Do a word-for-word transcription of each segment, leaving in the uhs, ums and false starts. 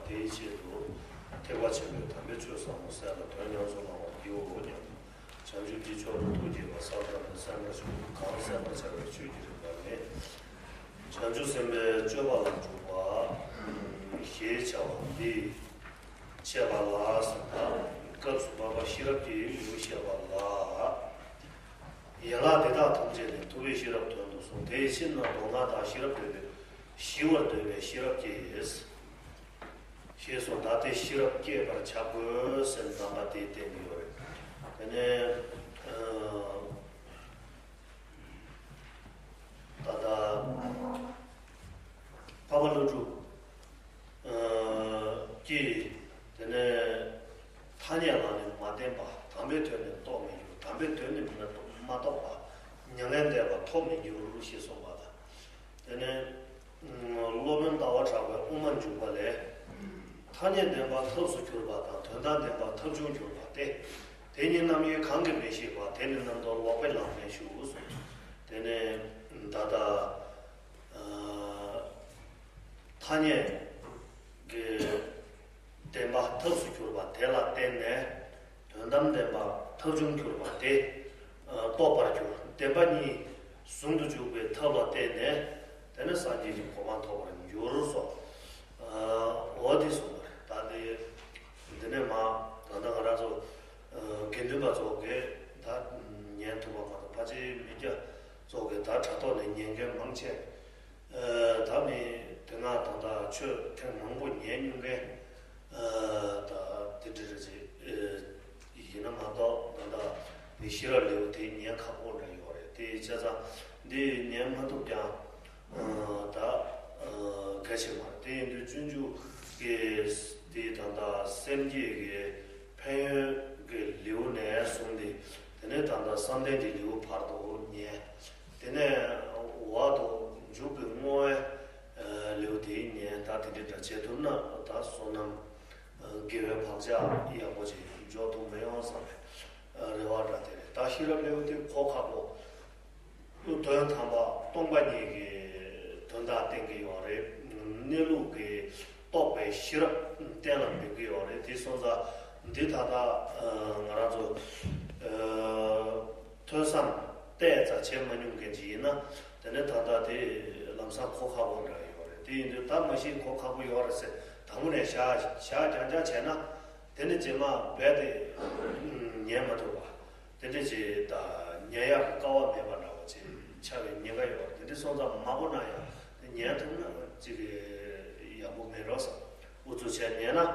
དེའི་ཆེད་དུ། ཐེག་པ་ཆེན་པོའི་དམ་པའི་ཆོས་ཟབ་མོ་གསན་ལ་དོན་ཉམས་སུ་བླང་བར་བགྱིའོ་སྙམ། བྱང་ཆུབ་ཀྱི་ཕྱོགས་སུ་ཐུགས་བསྐྱེད་པ་བསམ་བཏང་ནས་གསན་པར་ཞུ། གང་གསན་པར་བྱ་བའི་ཆོས་ཀྱི་རིམ་པ་ནི། བྱང་ཆུབ་སེམས་དཔའི་སྤྱོད་པ་ལ་འཇུག་པ་ཞེས་བྱ་བ་འདི་འཆད་པ་ལ་ཟེར་ན། སྐབས་སུ་བབ་པ་ཤེས་རབ་ཀྱི་ལེའུ་བཤད་པ་ལ། ཡན་ལག་འདི་དག་ཐམས་ཅད་ནི་ཐུབ་པའི་ཤེས་རབ་དོན་དུ་གསུངས། དེ་ཡི་ཕྱིར་ན་མདོ་སྔགས་དང་ཤེས་རབ་འདོད་པས་ཞི་བར་འདོད་པའི་ཤེས་རབ་ཀྱིས། ཞེས་སོགས་ད་ལྟའི་ཤེས་རབ་བསྐྱེད་པར་བྱ་དགོས་ཟེར་ནས་དམ་པ་དེས་བསྟན་གྱི་ཡོད་རེད། དེ་ནས་ད་ལྟ་འཕགས་པ་ཀླུ་སྒྲུབ་ཀྱིས། དེ་ནས་ཐ་སྙད་ལ་ནི་མ་བརྟེན་པ། དམ་པའི་དོན་ནི་རྟོགས་མི་འགྱུར། དམ་པའི་དོན་ནི་མ་རྟོགས་པ། མྱ་ངན་འདས་པ་ཐོབ་མི་འགྱུར་ཞེས་གསུངས་པ་དང་། དེ་ནས་སློབ་དཔོན་ཟླ་བ་གྲགས་པའི་དབུ་མ་འཇུག་པ་ལས། ཐ་སྙད་བདེན་པ་ཐབས་སུ་གྱུར་པ་དང་དོན་དམ་བདེན་པ་ཐབས་བྱུང་གྱུར་པ་སྟེ། དེ་གཉིས་རྣམ་གཡེང་གང་གིས་མི་ཤེས་པ། དེ་ནི་རྣམ་རྟོག་ལོག་པའི་ལམ་ལས་ཞུགས་སོ། དེ་ནས་ད་ལྟ་ཐ་སྙད་ཀྱི་བདེན་པ་ཐབས་སུ་གྱུར་པ་དེ་ལ་བརྟེན་ནས། དོན་དམ་བདེན་པ་ཐབས་བྱུང་གྱུར་པ་དེ་རྟོགས་པར་འགྱུར། བདེན་པ་གཉིས་ཟུང་དུ་འཇུག་པའི་ཐབས་ལ་བརྟེན་ནས། དེ་ནས་སངས་རྒྱས་ཀྱི་གོ་འཕང་ཐོབ་པར་འགྱུར་སོ། འོ་དེ་གསུངས་པ་རེད། ད་དེ་འདི་ནས་མ་ད་ལྟ་ང་རང་ཚོ་དགེ་འདུན་པ་ཚོ་གིས་ད་ཉན་ཐུབ་པ་མ་གཏོགས། ཕལ་ཆེར་མི་སྐྱ་ཚོ་གིས་ད་དྲ་ཐོག་ནས་ཉན་མཁན་མང་ཆེ། ད་མི་དེ་སྔ་ད་ལྟ་ཆོས་ཐེངས་མང་པོ་ཉན་མྱོང་མཁན། ད་དེ་འདྲ་རེད་ཅེས་ཡིན་ན་མ་གཏོགས། ད་ལྟ་དེ་ཤེས་རབ་ལེའུ་དེ་ཉན་ཁག་པོ་འདྲ་ཡོད་རེད། དེ་བྱས་ཙང་འདི་ཉན་མ་ཐུབ་ཀྱང་ད་གལ་ཆེ་མ་རེད། དེ་ཡིན་དུས་སྤྱོད་འཇུག་གི་དེ་ད་ལྟ་སེམས་བསྐྱེད་ཀྱི་ཕན་ཡོན་གྱི་ལེའུ་ནས་བཟུང་སྟེ། དེ་ནས་ད་ལྟ་བསམ་གཏན་གྱི་ལེའུ་བར་དུ་ཉན། དེ་ནས་འོག་ཏུ་འཇུག་པའི་བསྔོ་བའི་ལེའུ་དེ་ཉན། ད་དེ་འདྲ་འདྲ་བྱེད་ཐུབ་ན། ད་བསོད་ནམས་དགེ་བའི་བག་ཆགས་ཡག་པོ་ཅིག་འཇོག་ཐུབ་མི་ཡོང་བསམ་པའི་རེ་བ་འདྲ་དེ་རེད། ད་ཤེས་རབ་ལེའུ་དེ་གོ་ཁག་པོ། དོན་དམ་པ་སྟོང་པ་ཉིད་ཀྱི་དོན་དག་བསྟན་གྱི་ཡོད་རེད། གནས་ལུགས་ཀྱི་རྟོགས་པའི་ཤེས་རབ་གཏན་ལ་འབེབས་ཀྱི་ཡོད་རེད། དེ་སོང་ཙང་འདི་ད་ལྟ་ང་རང་ཚོ་ཐོས་བསམ་ཏོག་ཙམ་བྱེད་མ་མྱོང་མཁན་ཅིག་ཡིན་ན། དེ་ནས་ད་ལྟ་དེ་ལམ་སང་གོ་ཁག་པོ་འདྲ་ཡོད་རེད། དེ་ཡིན་དུས་ད་མ་གཞི་གོ་ཁག་པོ་ཡོད་རེད་ཟེར་དང་པོ་ནས་བཞག་བཞག་རྐྱང་རྐྱང་བྱས་ན། དེ་ནས་རྗེས་མ་རྦད་དེ་ཉན་མ་ཐུབ་པ། དེ་འདྲ་ཅིག་ད་ཉན་ཡག་གི་སྐལ་བ་མེད་པ་འདྲ་བོ་ཅིག་ཆགས་པའི་ཉེན་ཁ་ཡོད་པ། དེ་འདྲ་སོང་ཙང་མ་གོ་ན་ཡང་དེ་ཉན་ཐུབ་ན་ཅིག་ཡག་པོ་མེད་འགྲོ་བསམ། ཨུ་ཚུགས་བྱས་ཉན་ན་ད།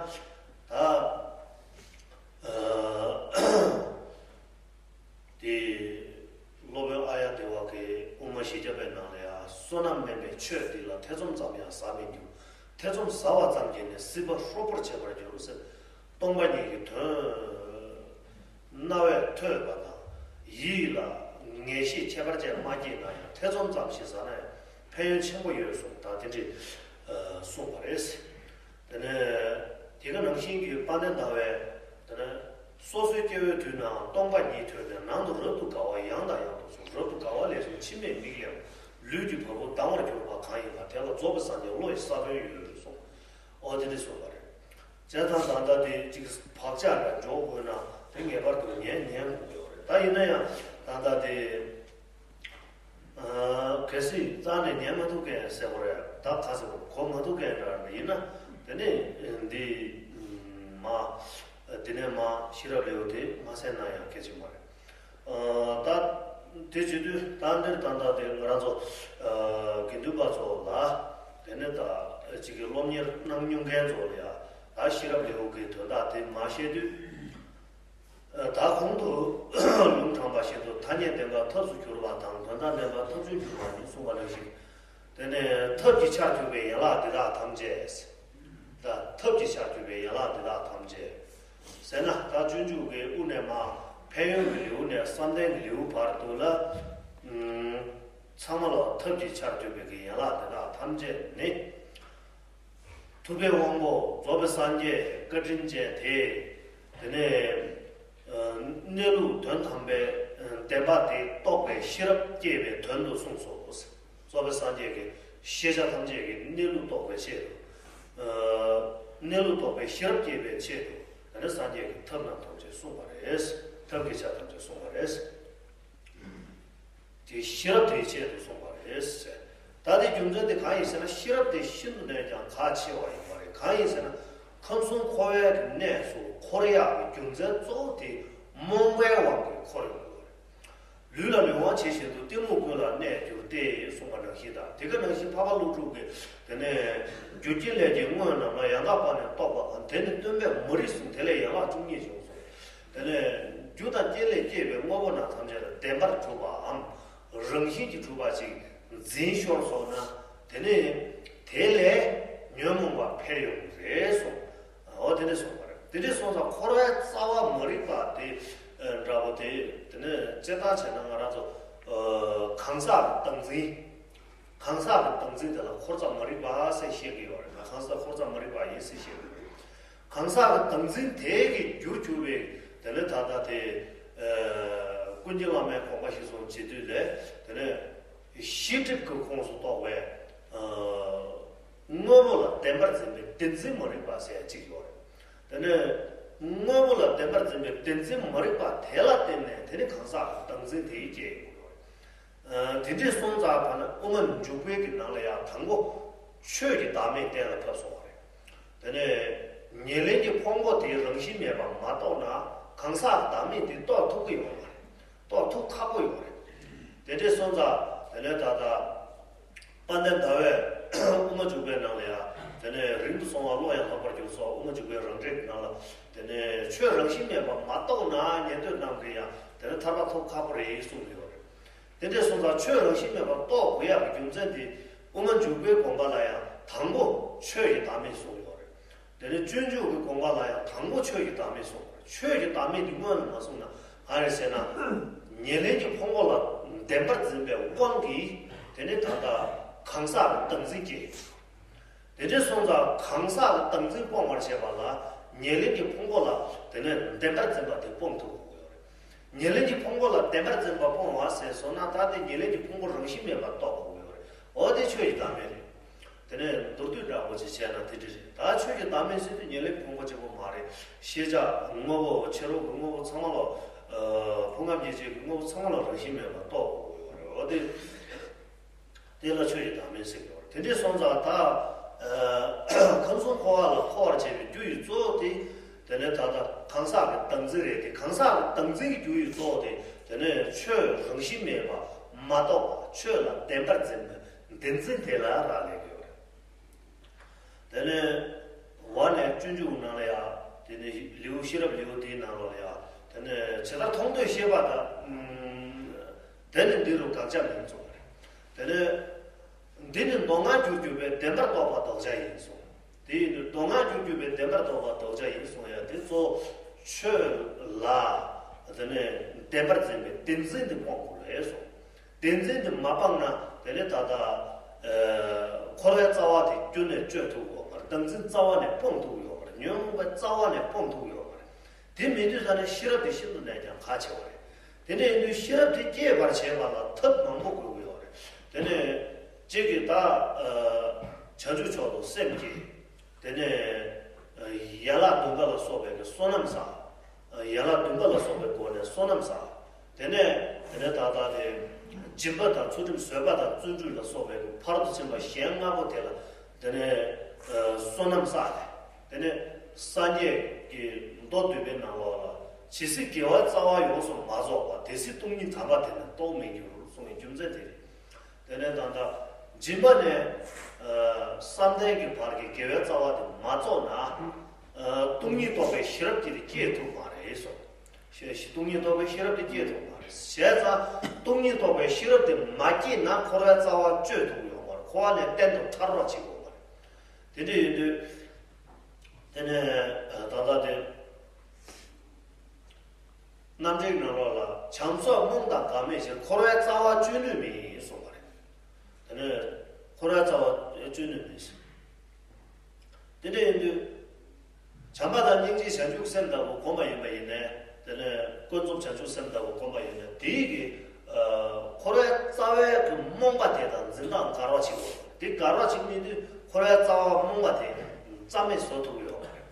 དེ་སློབ་དཔོན་ཨཱརྱ་དེ་བ་གིས་དབུ་མ་བཞི་བརྒྱ་པའི་ནང་ལ་ཡང་། བསོད་ནམས་དམན་པས་ཆོས་འདི་ལ། ཐེ་ཚོམ་ཙམ་ཡང་ཟ་མི་འགྱུར། ཐེ་ཚོམ་ཟ་བ་ཙམ་གྱིས་ནི། སྲིད་པ་ཧྲོག་པོར་བྱེད་པར་འགྱུར་ཟེར། སྟོང་པ་ཉིད་ཀྱི་དོན་རྣ་བས་ཐོས་པ་དང་ཡིད་ལ་ངེས་ཤེས་ཁྱད་པར་ཅན་མ་སྐྱེས་ན་ཡང་། ཐེ་ཚོམ་ཙམ་ཞིག་ཟ་ན་ཡང་ཕན་ཡོན་ཆེན་པོ་ཡོད་གསུངས། ད་དེ་འདྲ་གསུངས་པ་རེད། དེ་ནས་དེ་ག་ནང་བཞིན་གྱི་དཔལ་ལྡན་ཟླ་བས། དེ་ནས་སོ་སོའི་སྐྱེ་བོའི་དུས་ནའང་སྟོང་པ་ཉིད་ཐོས་ནས། ནང་དུ་རབ་ཏུ་དགའ་བ་ཡང་དང་ཡང་དུ་གསུངས། རབ་ཏུ་དགའ་བ་ལས་གསུངས། མཆི་མས་མིག་ཡང་ལུས་ཀྱི་བ་སྤུ་ལྡང་བར་གྱུར་པ་གང་ཡིན་པ། དེ་ལ་རྫོགས་པའི་སངས་རྒྱས་བློ་ཡི་ས་བོན་ཡོད་གསུངས། ཨོ་དེ་འདྲ་གསུངས་པ་རེད། བྱས་ཙང་ད་ལྟ་དེ་གཅིག་བག་ཆགས་ལ་འཇོག་དགོས་ན་དེ་ངེས་པར་དུ་ཉན་ཉན་དགོས་ཡོད་རེད། ད་ཡིན་ན་ཡང་ད་ལྟ་དེ། གལ་སྲིད་རྩ་ནས་ཉན་མ་ཐུབ་མཁན་ཟེར་བ་རེད། ད་ག་ཟེར་བ་གོ་མ་ཐུབ་མཁན་འདྲ་ཡིན་ན། དེ་ནས་འདི་མ། དེ་ནས་མ་ཤེས་རབ་ལེའུ་དེ་མ་གསན་ན་ཡང་སྐད་ཆ་མ་རེད། ད་དེ་བྱེད་དུས་ད་འདིར་ད་ལྟ་དེ་ང་རང་ཚོ་དགེ་འདུན་པ་ཚོ་ལ། དེ་ནས་ད་ཅིག་གི་སློབ་གཉེར་གནང་མྱོང་མཁན་ཚོ་ལ་ཡང་ད་ཤེས་རབ་ལེའུ་གི་དོན་དག་དེ་མ་བཤད་དུས། ད་གོང་དུ་ལུང་དྲངས་པ་བཞིན་དུ་ཐ་སྙད་བདེན་པ་ཐབས་སུ་གྱུར་པ་དང་། དོན་དམ་བདེན་པ་ཐབས་བྱུང་གྱུར་པ་ནི་གསུངས་པ་ནང་བཞིན། དེ་ནས་ཐབས་ཀྱི་ཆར་གྱུར་པའི་ཡན་ལག་འདི་དག་ཐམས་ཅད། ད་ཐབས་ཀྱི་ཆར་གྱུར་པའི་ཡན་ལག་འདི་དག་ཐམས་ཅད་ཟེར་ན། ད་སྤྱོད་འཇུག་གི་དབུ་ནས་མར་ཕན་ཡོན་གྱི་ལེའུ་ནས་བསམ་གཏན་གྱི་ལེའུ་བར་དུ་ལ། ཚང་མ་ལ་ཐབས་ཀྱི་ཆར་གྱུར་པའི་གི་ཡན་ལག་འདི་དག་ཐམས་ཅད་ནི། ཐུབ་པའི་དབང་པོ་རྫོགས་པའི་སངས་རྒྱས་བཀའ་དྲིན་ཅན་དེས། དེ་ནས་གནས་ལུགས་དོན་དམ་པའི་བདེན་པ་དེ་རྟོགས་པའི་ཤེས་རབ་བསྐྱེད་པའི་དོན་དུ་གསུངས་སོ། རྫོགས་པའི་སངས་རྒྱས་ཀྱིས་ཤེས་བྱ་ཐམས་ཅད་ཀྱི་གནས་ལུགས་རྟོགས་པའི་ཆེད་དུ། གནས་ གནས་ལུགས་རྟོགས་པའི་ཤེས་རབ་སྐྱེད་པའི་ཆེད་དུ་ད་ནི་སངས་རྒྱས་ཀྱི་ཐབས་རྣམས་ཐམས་ཅད་གསུངས་པ་རེད། ཐབས་ཀྱི་ཆ་ཐམས་ཅད་གསུངས་པ་རེད། དེ་ཤེས་རབ་དེའི་ཆེད་དུ་གསུངས་པ་རེད། ད་དེ་རྒྱུ་མཚན་དེ་གང་ཡིན་ཟེར་ན། ཤེས་རབ་དེ་ཤིན་ཏུ་ནས་ཀྱང་གལ་ཆེ་བ་ཡིན་པ་རེད། གང་ཡིན་ཟེར་ན། ཁམས་གསུམ་འཁོར་བའི་གནས་སུ་འཁོར་ཡག་གི་རྒྱུ་མཚན་གཙོ་བོ་དེ་རྨོངས་པའི་དབང་གིས་འཁོར་ཡོང་གི་ཡོད་རེད། ལུས་ལ་ལུས་དབང་བྱས་བཞིན་དུ། གཏི་མུག་ཀུན་ལ་གནས་གྱུར་ཏེ། གསུངས་པ་ནང་བཞིན་དང་། དེ་ག་ནང་བཞིན་འཕགས་པ་ཀླུ་སྒྲུབ་ཀྱིས་དེ་ནས་རྒྱུ་རྐྱེན་ལས་ཀྱི་དངོས་རྣམས་ལ། ཡང་དག་པར་ནི་རྟོག་པའམ། དེ་ནི་སྟོན་པས་མ་རིག་གསུངས། དེ་ལས་ཡན་ལག་བཅུ་གཉིས་བྱུང་གསུངས། དེ་ནས་རྒྱུ་དང་རྐྱེན་ལས་སྐྱེས་པའི་དངོས་པོ་རྣམས་ཐམས་ཅད་ལ་བདེན་པར་གྲུབ་པའམ་རང་བཞིན་གྱིས་གྲུབ་པ་ཅིག་འཛིན་ཤོར་སོང་ན། དེ་ནི་དེ་ལས་ཉོན་མོངས་པ་འཕེལ་ཡོང་གི་རེད་གསུངས། འོ་དེ་འདྲ་གསུངས་པ་རེད། དེ་འདྲ་སོང་ཙང་འཁོར་བའི་རྩ་བ་མ་རིག་པ་དེ་འདྲ་པོ་དེ། དེ་ནས་དཔྱད་བཏང་བྱས་ན་ང་རང་ཚོ་གང་ཟག་གི་བདག་འཛིན། གང་ཟག་གི་བདག་འཛིན་དེ་ལ་འཁོར་རྩ་མ་རིག་པ་ཟེར་བཤད་ཀྱི་ཡོད་རེད། གང་ཟག་འཁོར་རྩ་མ་རིག་པ་ཡིན་ཟེར་བཤད་ཀྱི་ཡོད་རེད། གང་ཟག་གི་བདག་འཛིན་དེ་གི་རྒྱུར་གྱུར་པའི་དེ་ནས་ད་ལྟ་དེ་ཀུན་མཁྱེན་བླ་མའི་དགོངས་པ་གཞིར་བཟུང་བྱེད་དུས་ལས། དེ་ནས་ཤེས་སྒྲིབ་ཀྱི་ཁོངས་སུ་གཏོགས་པའི་དངོས་པོ་ལ་བདེན་པར་འཛིན་པའི་བདེན་འཛིན་མ་རིག་པ་ཟེར་ཡ་གཅིག་ཡོད་རེད། དེ་ནས་དངོས་པོ་ལ་བདེན་པར་འཛིན་པའི་བདེན་འཛིན་མ་རིག་པ་དེ་ལ་བརྟེན་ནས་དེ་ནི་གང་ཟག་གི་བདག་འཛིན་དེ་ཡིས་སྐྱེ་ཡོང་གི་ཡོད་རེད། དེ་འདྲའི་སོང་ཙང་ད་ནི་དབུ་མ་འཇུག་པའི་གི་ནང་ལ་ཡང་དང་པོ་ཆོས་ཀྱི་བདག་མེད་གཏན་ལ་ཕབ་སོང་བ་རེད། དེ་ནས་ཉེར་ལེན་གྱི་ཕུང་པོ་དེའི་རང་བཞིན་མེད་པ་མ་རྟོགས་ན། གང་ཟག་བདག་མེད་དེ་རྟོགས་ཐུབ་ཀྱི་ཡོད་མ་རེད། རྟོགས་ཐུབ་ཁག་པོ་ཡོད་རེད། དེ་འདྲའི་སོང་ཙང་དེ་ནས་ད་ལྟ་དཔལ་ལྡན་ཟླ་བས་དབུ་མ་འཇུག་པའི་ནང་ལ་ཡང་། དེ་ནས་རིང་དུ་སོང་བ་བློ་ཡང་ལྷག་པར་གྱུར་སོགས། དབུ་མ་འཇུག་པའི་རང་འགྲེལ་གྱི་ནང་ལ། དེ་ནས་ཆོས་རང་བཞིན་མེད་པ་མ་རྟོགས་ན། ཉན་ཐོས་རྣམས་ཀྱིས་ཡང་དེ་ནས་ཐར་པ་ཐོབ་ཁག་པོ་རེད་གསུངས་ཡོད་རེད། དེ་འདྲའི་སོང་ཙང་ཆོས་རང་བཞིན་མེད་པར་རྟོགས་དགོས་ཡག་གི་རྒྱུ་མཚན་དེ། དབུ་མ་འཇུག་པའི་དགོངས་པ་ལ་ཡང་དང་པོ་ཆོས་ཀྱི་བདག་མེད་གསུངས་ཡོད་རེད། དེ་ནས་སྤྱོད་འཇུག་གི་དགོངས་པ་ལ་ཡང་དང་པོ་ཆོས་ཀྱི་བདག་མེད་གསུངས་པ་རེད། ཆོས་ཀྱི་བདག་མེད་འདི་སྔོན་ལ་མ་གསུངས་ན་ག་རེ་ཟེར་ན། ཉེར་ལེན་གྱི་ཕུང་པོ་ལ་བདེན་པར་འཛིན་པའི་དབང་གིས་དེ་ནས་ད་ལྟ་གང་ཟག་གི་བདག་འཛིན་སྐྱེ་ཡོང་། དེ་འདྲའི་སོང་ཙང་གང་ཟག་གི་བདག་འཛིན་སྤོང་བར་བྱེད་པ་ལ། ཉེར་ལེན་གྱི་ཕུང་པོ་ལ་དེ་ནས་བདེན་པར་འཛིན་པ་དེ་སྤོང་ཐུབ་དགོས་ཡོད་རེད། ཉེར་ལེན་གྱི་ཕུང་པོ་ལ་བདེན་པར་འཛིན་པ་སྤོང་བ་ཟེར་སོང་ན། ད་དེ་ཉེར་ལེན་གྱི་ཕུང་པོ་རང་བཞིན་མེད་པར་རྟོགས་དགོས་ཡོད་རེད། འོ་དེ་ཆོས་ཀྱི་བདག་མེད་རེད། དེ་ནས་མདོར་བསྡུས་འདྲ་པོ་ཅིག་བྱས་ན་དེ་འདྲ་རེད། ད་ཆོས་ཀྱི་བདག་མེད་ཟེར་དུས་ཉེར་ལེན་ཕུང་པོ་གཅིག་པོ་མ་རེད། ཤེས་བྱ་དངོས་པོ། ཕྱི་རོལ་གྱི་དངོས་པོ་ཚང་མ་ལ། ཕུང་ཁམས་སྐྱེ་མཆེད་ཀྱི་དངོས་པོ་ཚང་མ་ལ་རང་བཞིན་མེད་པར་རྟོགས་དགོས་ཡོད་རེད། འོ་དེ། དེ་ལ་ཆོས་ཀྱི་བདག་མེད་ཟེར་གྱི་ཡོད་རེད། དེ་འདྲའི་སོང་ཙང་ད་ཁམས་གསུམ་འཁོར་བ་ལ་འཁོར་བར་བྱེད་པའི་རྒྱུ་ཡི་གཙོ་བོ་དེ། དེ་ནས་ད་ལྟ་གང་ཟག་གི་བདག་འཛིན་རེད་དེ། གང་ཟག་གི་བདག་འཛིན་གྱི་རྒྱུ་ཡི་གཙོ་བོ་དེ། དེ་ནས་ཆོས་རང་བཞིན་མེད་པ་མ་རྟོགས་པ། ཆོས་ལ་བདེན་པར་འཛིན་པའི་བདེན་འཛིན་དེ་ལ་རག་ལས་ཀྱི་ཡོད་རེད། དེ་ནས་འོག་ནས་སྤྱོད་འཇུག་ནང་ལ་ཡང་། དེ་ནས་ལེའུ་ཤེས་རབ་ལེའུ་དེའི་ནང་ལོགས་ལ་ཡང་། དེ་ནས་ཇི་ལྟར་མཐོང་ཐོས་ཤེས་པ་དག། ཨུམ། དེ་ནི་འདི་རུ་དགག་བྱ་མིན་གསུངས་པ་རེད། དེ་ནས་འདི་ནི་མདོ་སྔ་འགྱུར་གྱུར་པའི་བདེན་པར་རྟོགས་པ་ལྡོག་བྱ་ཡིན་གསུངས། དེ་ཡིན་དུས་མདོ་སྔ་འགྱུར་གྱུར་པའི་བདེན་པར་རྟོགས་པ་ལྡོག་བྱ་ཡིན་གསུངས་ཡ་དེ་གཙོ་བོ་ཆོས་ལ་དེ་ནས་བདེན་པར་འཛིན་པའི་བདེན་འཛིན་དེ་སྤོང་དགོས་རེད་གསུངས། བདེན་འཛིན་དེ་མ་སྤངས་ན་དེ་ནས་ད་ལྟ་ཨ་འཁོར་བའི་རྩ་བ་དེ་ཁྱོན་ནས་གཅོད་ཐུབ་ཀྱི་ཡོད་མ་རེད། བདག་འཛིན་རྩ་བ་ནས་སྤོང་ཐུབ་ཀྱི་ཡོད་མ་རེད། ཉོན་མོངས་པའི་རྩ་བ་ནས་སྤོང་ཐུབ་ཀྱི་ཡོད་མ་རེད། དེ་མེད་དུས་ད་ནི་ཤེས་རབ་དེ་ཤིན་ཏུ་ནས་ཀྱང་གལ་ཆེ་བ་རེད། དེ་འདྲ་ཡིན་དུས་ཤེས་རབ་དེ་སྐྱེད་པར་བྱེད་པ་ལ་ཐབས་མང་པོ་དགོས་ཀྱི་ཡོད་རེད། དེ་ནས་གཅིག་གིས་ད་ཨ་བྱང་ཆུབ་མཆོག་ཏུ་སེམས་བསྐྱེད། དེ་ནས་ཨ་ཡན་ལག་བདུན་པ་ལ་སོགས་པའི་གི་བསོད་ནམས་བསགས། ཡན་ལག་བདུན་པ་ལ་སོགས་པའི་སྒོ་ནས་བསོད་ནམས་བསགས། དེ་ནས་དེ་ནས་ད་ལྟ་དེ་སྦྱིན་པ་དང་ཚུལ་ཁྲིམས་བཟོད་པ་དང་བརྩོན་འགྲུས་ལ་སོགས་པའི་གི་ཕ་རོལ་ཏུ་ཕྱིན་པ་གཞན་ལྔ་པོ་དེ་ལ་དེ་ནས་ཨ་བསོད་ནམས་བསགས་ཏེ། དེ་ནས་སངས་རྒྱས་ཀྱི་མདོ་སྡུད་པའི་ནང་ལོགས་ལ། ཇི་སྲིད་དགེ་བའི་རྩ་བ་ཡོངས་སུ་མ་རྫོགས་པ། དེ་སྲིད་སྟོང་ཉིད་དམ་པ་དེ་ནི་རྟོགས་མི་འགྱུར་གསུངས་པའི་རྒྱུ་མཚན་དེ་རེད། དེ་ནས་ད་ལྟ་སྦྱིན་པ་ནས་ཨ་བསམ་གཏན་གྱི་བར་གྱི་དགེ་བའི་རྩ་བ་དེ་མ་རྫོགས་ན། ཨ་སྟོང་ཉིད་རྟོགས་པའི་ཤེས་རབ་ཀྱིས་དེ་སྐྱེ་ཐུབ་མ་རེད་གསུངས། ཤེས་སྟོང་ཉིད་རྟོགས་པའི་ཤེས་རབ་དེ་སྐྱེ་ཐུབ་མ་རེད། བྱས་ཙང་སྟོང་ཉིད་རྟོགས་པའི་ཤེས་རབ་དེ་མ་སྐྱེས་ན་འཁོར་བའི་རྩ་བ་གཅོད་ཐུབ་ཡོད་མ་རེད། འཁོར་བ་ནས་གཏན་དུ་ཐར་བ་བྱེད་དགོས་མ་རེད། དེ་འདྲ་ཡིན་དུས་དེ་ནས་ད་ལྟ་དེ་རྣམ་འགྲེལ་ནང་ལོགས་ལ། བྱམས་སོགས་རྨོངས་དང་འགག་མེད་ཕྱིར། འཁོར་བའི་རྩ་བ་གཅོད་ནུས་མིན་གསུངས་པ་རེད། དེ་ནས་འཁོར་བའི་རྩ་བ་གཅོད་ནུས་མིན། དེ་འདྲ་ཡིན་དུས། བྱམས་པ་དང་སྙིང་རྗེ་བྱང་ཆུབ་སེམས་ལྟ་བུ་བསྒོམ་པ་ཡིན་པ་ཡིན་ནའི། དེ་ནས་ཀུན་རྫོབ་བྱང་ཆུབ་སེམས་ལྟ་བུ་བསྒོམ་པ་ཡིན་ནའི། དེའི་གི་ཨ་འཁོར་བའི་རྩ་བའི་གི་རྨོངས་པ་དེ་དང་འཛིན་སྟངས་འགལ་བ་ཅིག་ཡོད། དེ་འགལ་བ་ཅིག་མིན་དུས་འཁོར་བའི་རྩ་བ་རྨོངས་པ་དེ་ རྩ་མེད་བཟོ་ཐུབ་ཀྱི་ཡོད་མ་རེད།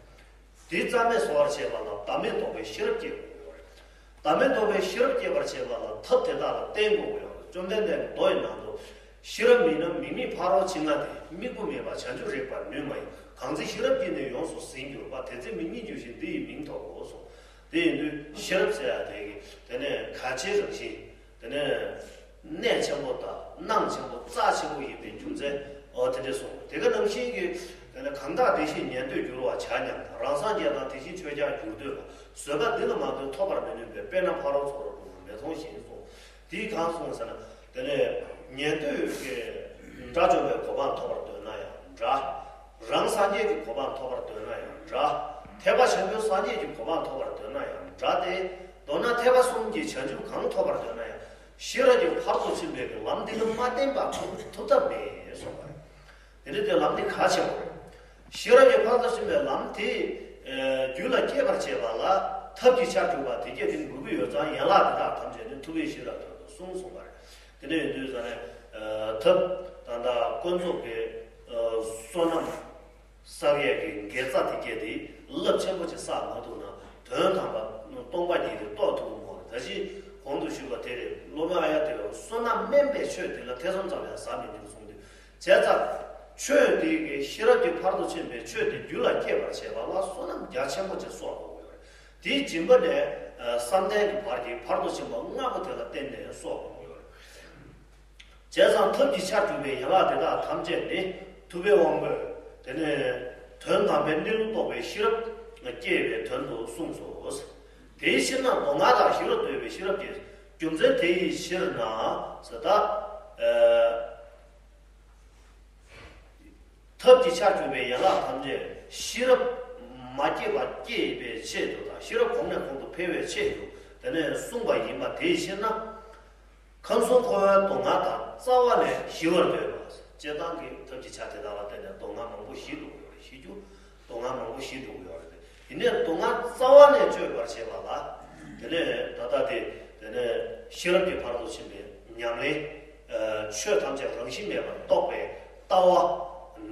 དེ་རྩ་མེད་བཟོ་བར་བྱེད་པ་ལ་བདག་མེད་རྟོགས་པའི་ཤེས་རབ་སྐྱེ་དགོས་ཀྱི་ཡོད་རེད། བདག་མེད་རྟོགས་པའི་ཤེས་རབ་སྐྱེ་བར་བྱེད་པ་ལ་ཐབས་དེ་དག་ལ་བརྟེན་དགོས་ཀྱི་ཡོད་རེད། བཅོམ་ལྡན་འདས་ཀྱི་མདོ་ཡི་ནང་དུ། ཤེས་རབ་མེད་ན་མིག་མི་ཕ་རོལ་ཕྱིན་ལྔ་སྟེ། དམིགས་པ་མེད་པར་བྱང་ཆུབ་རེག་པར་ནུས་མ་ཡིན། གང་ཚེ་ཤེས་རབ་ཀྱིས་ནི་ཡོངས་སུ་ཟིན་གྱུར་པ། དེ་ཚེ་མིག་གཉིས་འགྱུར་ཞིང་འདི་ཡི་མིང་ཐོབ་བོ་གསུངས། དེ་ཡིན་དུས་ཤེས་རབ་ཟེར་ཡ་དེ་གི་དེ་ནས་གལ་ཆེའི་རང་བཞིན། དེ་ནས་གནད་ཆེན་པོ་དང་གནང་ཆེན་པོ་རྩ་ཆེན་པོ་ཡིན་པའི་རྒྱུ་མཚན་འོ་དེ་འདྲས་གསུངས། དེ་ག་ནང་བཞིན་གྱི་དེ་ནས་གང་དག་བདེ་གཤེགས་ཉན་ཐོས་འགྱུར་བར་བྱ་སྙམ་དང་། རང་སངས་རྒྱས་དང་དེ་བཞིན་ཆོས་ཀྱང་འགྱུར་འདོད་ལ། བཟོད་པ་འདི་ལ་མ་ལྟོས་ཐོབ་པར་མི་ནུས་པས། དཔེར་ན་ཕ་རོལ་ཚུ་རོལ་ཏུ་མེ་དོང་བཞིན་གསུངས། དེས་གང་གསུངས་ཟེར་ན། དེ་ནས་ཉན་ཐོས་ཀྱི་དགྲ་བཅོམ་པའི་གོ་འཕང་ཐོབ་པར་འདོད་ན་ཡང་འདྲ། རང་སངས་རྒྱས་ཀྱི་གོ་འཕང་ཐོབ་པར་འདོད་ན་ཡང་འདྲ། ཐེག་པ་ཆེན་པོའི་སངས་རྒྱས་ཀྱི་གོ་འཕང་ཐོབ་པར་འདོད་ན་ཡང་འདྲ་སྟེ། མདོར་ན་ཐེག་པ་གསུམ་གྱི་བྱང་ཆུབ་གང་ཐོབ་པར་འདོད་ན་ཡང་ཤེས་རབ་ཀྱི་ཕ་རོལ་ཏུ་ཕྱིན་པའི་ལམ་འདི་ལ་མ་བརྟེན་པར་ཐོབ་ཐུབ་ཐབས་མེད་གསུངས་པ་རེད། དེ་འདྲ་དེ་ལམ་འདི་གལ་ཆེན་པོ་རེད། ཤེས་རབ་ཀྱི་ཕ་རོལ་ཏུ་ཕྱིན་པའི་ལམ་དེ་རྒྱུད་ལ་སྐྱེད་པར་བྱེད་པ་ལ་ཐབས་ཀྱི་ཆར་གྱུར་པ་དེ་སྐད་དེ་དགོས་ཀྱི་ཡོད་ཙང་། ཡན་ལག་འདི་དག་ཐམས་ཅད་ནི་ཐུབ་པས་ཤེས་རབ་དོན་དུ་གསུངས་གསུངས་པ་རེད། དེ་འདྲ་ཡིན་དུས་ཙང་ནས་ཐབས་ད་ལྟ་ཀུན་རྫོབ་ཀྱི་བསོད་ནམས་བསགས་ཡས་ཀྱི་དགེ་རྩ་དེ་སྐད་དེ་རླབས་ཆེན་པོ་ཅིག་བསགས་མ་ཐུབ་ན། དོན་དམ་པ་སྟོང་པ་ཉིད་དེ་རྟོགས་ཐུབ་ཀྱི་མ་རེད། ད་གིན་གོང་དུ་ཞུས་པ་དེ་རེད། སློབ་དཔོན་ཨཱརྱ་དེ་བས་བསོད་ནམས་དམན་པའི་ཆོས་དེ་ལ་ཐེ་ཚོམ་ཙམ་ཡང་ཟ་མི་ཉན་གསུངས་ཏེ། བྱས་ཙང་ཆོས་དེ་གི་ཤེས་རབ་ཀྱི་ཕ་རོལ་ཏུ་ཕྱིན་པའི་ཆོས་དེ་རྒྱུད་ལ་སྐྱེད་པར་བྱེད་པ་ལ་བསོད་ནམས་རྒྱ་ཆེན་པོ་ཅིག་གསོག་དགོས་ཀྱི་ཡོད་རེད། དེའི་སྦྱིན་པ་ནས་བསམ་གཏན་གྱི་བར་གྱི་ཕ་རོལ་ཏུ་ཕྱིན་པ་ལྔ་པོ་དེ་ལ་བརྟེན་ནས་གསོག་དགོས་ཀྱི་ཡོད་རེད། བྱས་ཙང་ཐབས་ཀྱི་ཆར་གྱུར་པའི་ཡན་ལག་དེ་དག་ཐམས་ཅད་ནི་ཐུབ་པའི་དབང་པོས་དེ་ནས་དོན་དམ་པའི་གནས་ལུགས་རྟོགས་པའི་ཤེས་རབ་སྐྱེ་བའི་དོན་དུ་གསུངས་སོ། དེའི་ཕྱིར་ན་མདོ་སྔགས་དང་ཞི་བར་འདོད་པའི་ཤེས་རབ་ཀྱི་རྒྱུ་མཚན་དེ་ཡི་ཕྱིར་ན་ཟེར་ད། ཨ། ཐབས་ཀྱི་ཆར་གྱུར་པའི་ཡན་ལག་ཐམས་ཅད་ཤེས་རབ་མ་སྐྱེས་པ་སྐྱེ་བའི་ཆེད་དུ་དང་། ཤེས་རབ་གོང་ནས་གོང་དུ་འཕེལ་བའི་ཆེད་དུ་དེ་ནས་གསུངས་པ་ཡིན་པ་དེའི་ཕྱིར་ན། ཁམས་གསུམ་འཁོར་བའི་སྡུག་བསྔལ་དང་རྩ་བ་ནས་ཞི་བར་འདོད་པ། སྤྱིར་བཏང་གི་ཐབས་ཀྱི་ཆ་དེ་དག་ལ་བརྟེན་ནས་སྡུག་བསྔལ་མང་པོ་ཞི་འགྲོ་གི་ཡོད་རེད། ཞི་རྒྱུ་སྡུག་བསྔལ་མང་པོ་ཞི་འགྲོ་གི་ཡོད་རེད། ཡིན་ནའི་སྡུག་བསྔལ་རྩ་བ་ནས་གཅོད་པར་བྱེད་པ་ལ། དེ་ནས་ད་ལྟ་དེ་དེ་ནས་ཤེས་རབ་ཀྱི་ཕ་རོལ་ཏུ་ཕྱིན་པའི་ཉམས་ལེན། ཆོས་ཐམས་ཅད་རང་བཞིན་མེད་པར་རྟོགས་པའི་ལྟ་བ་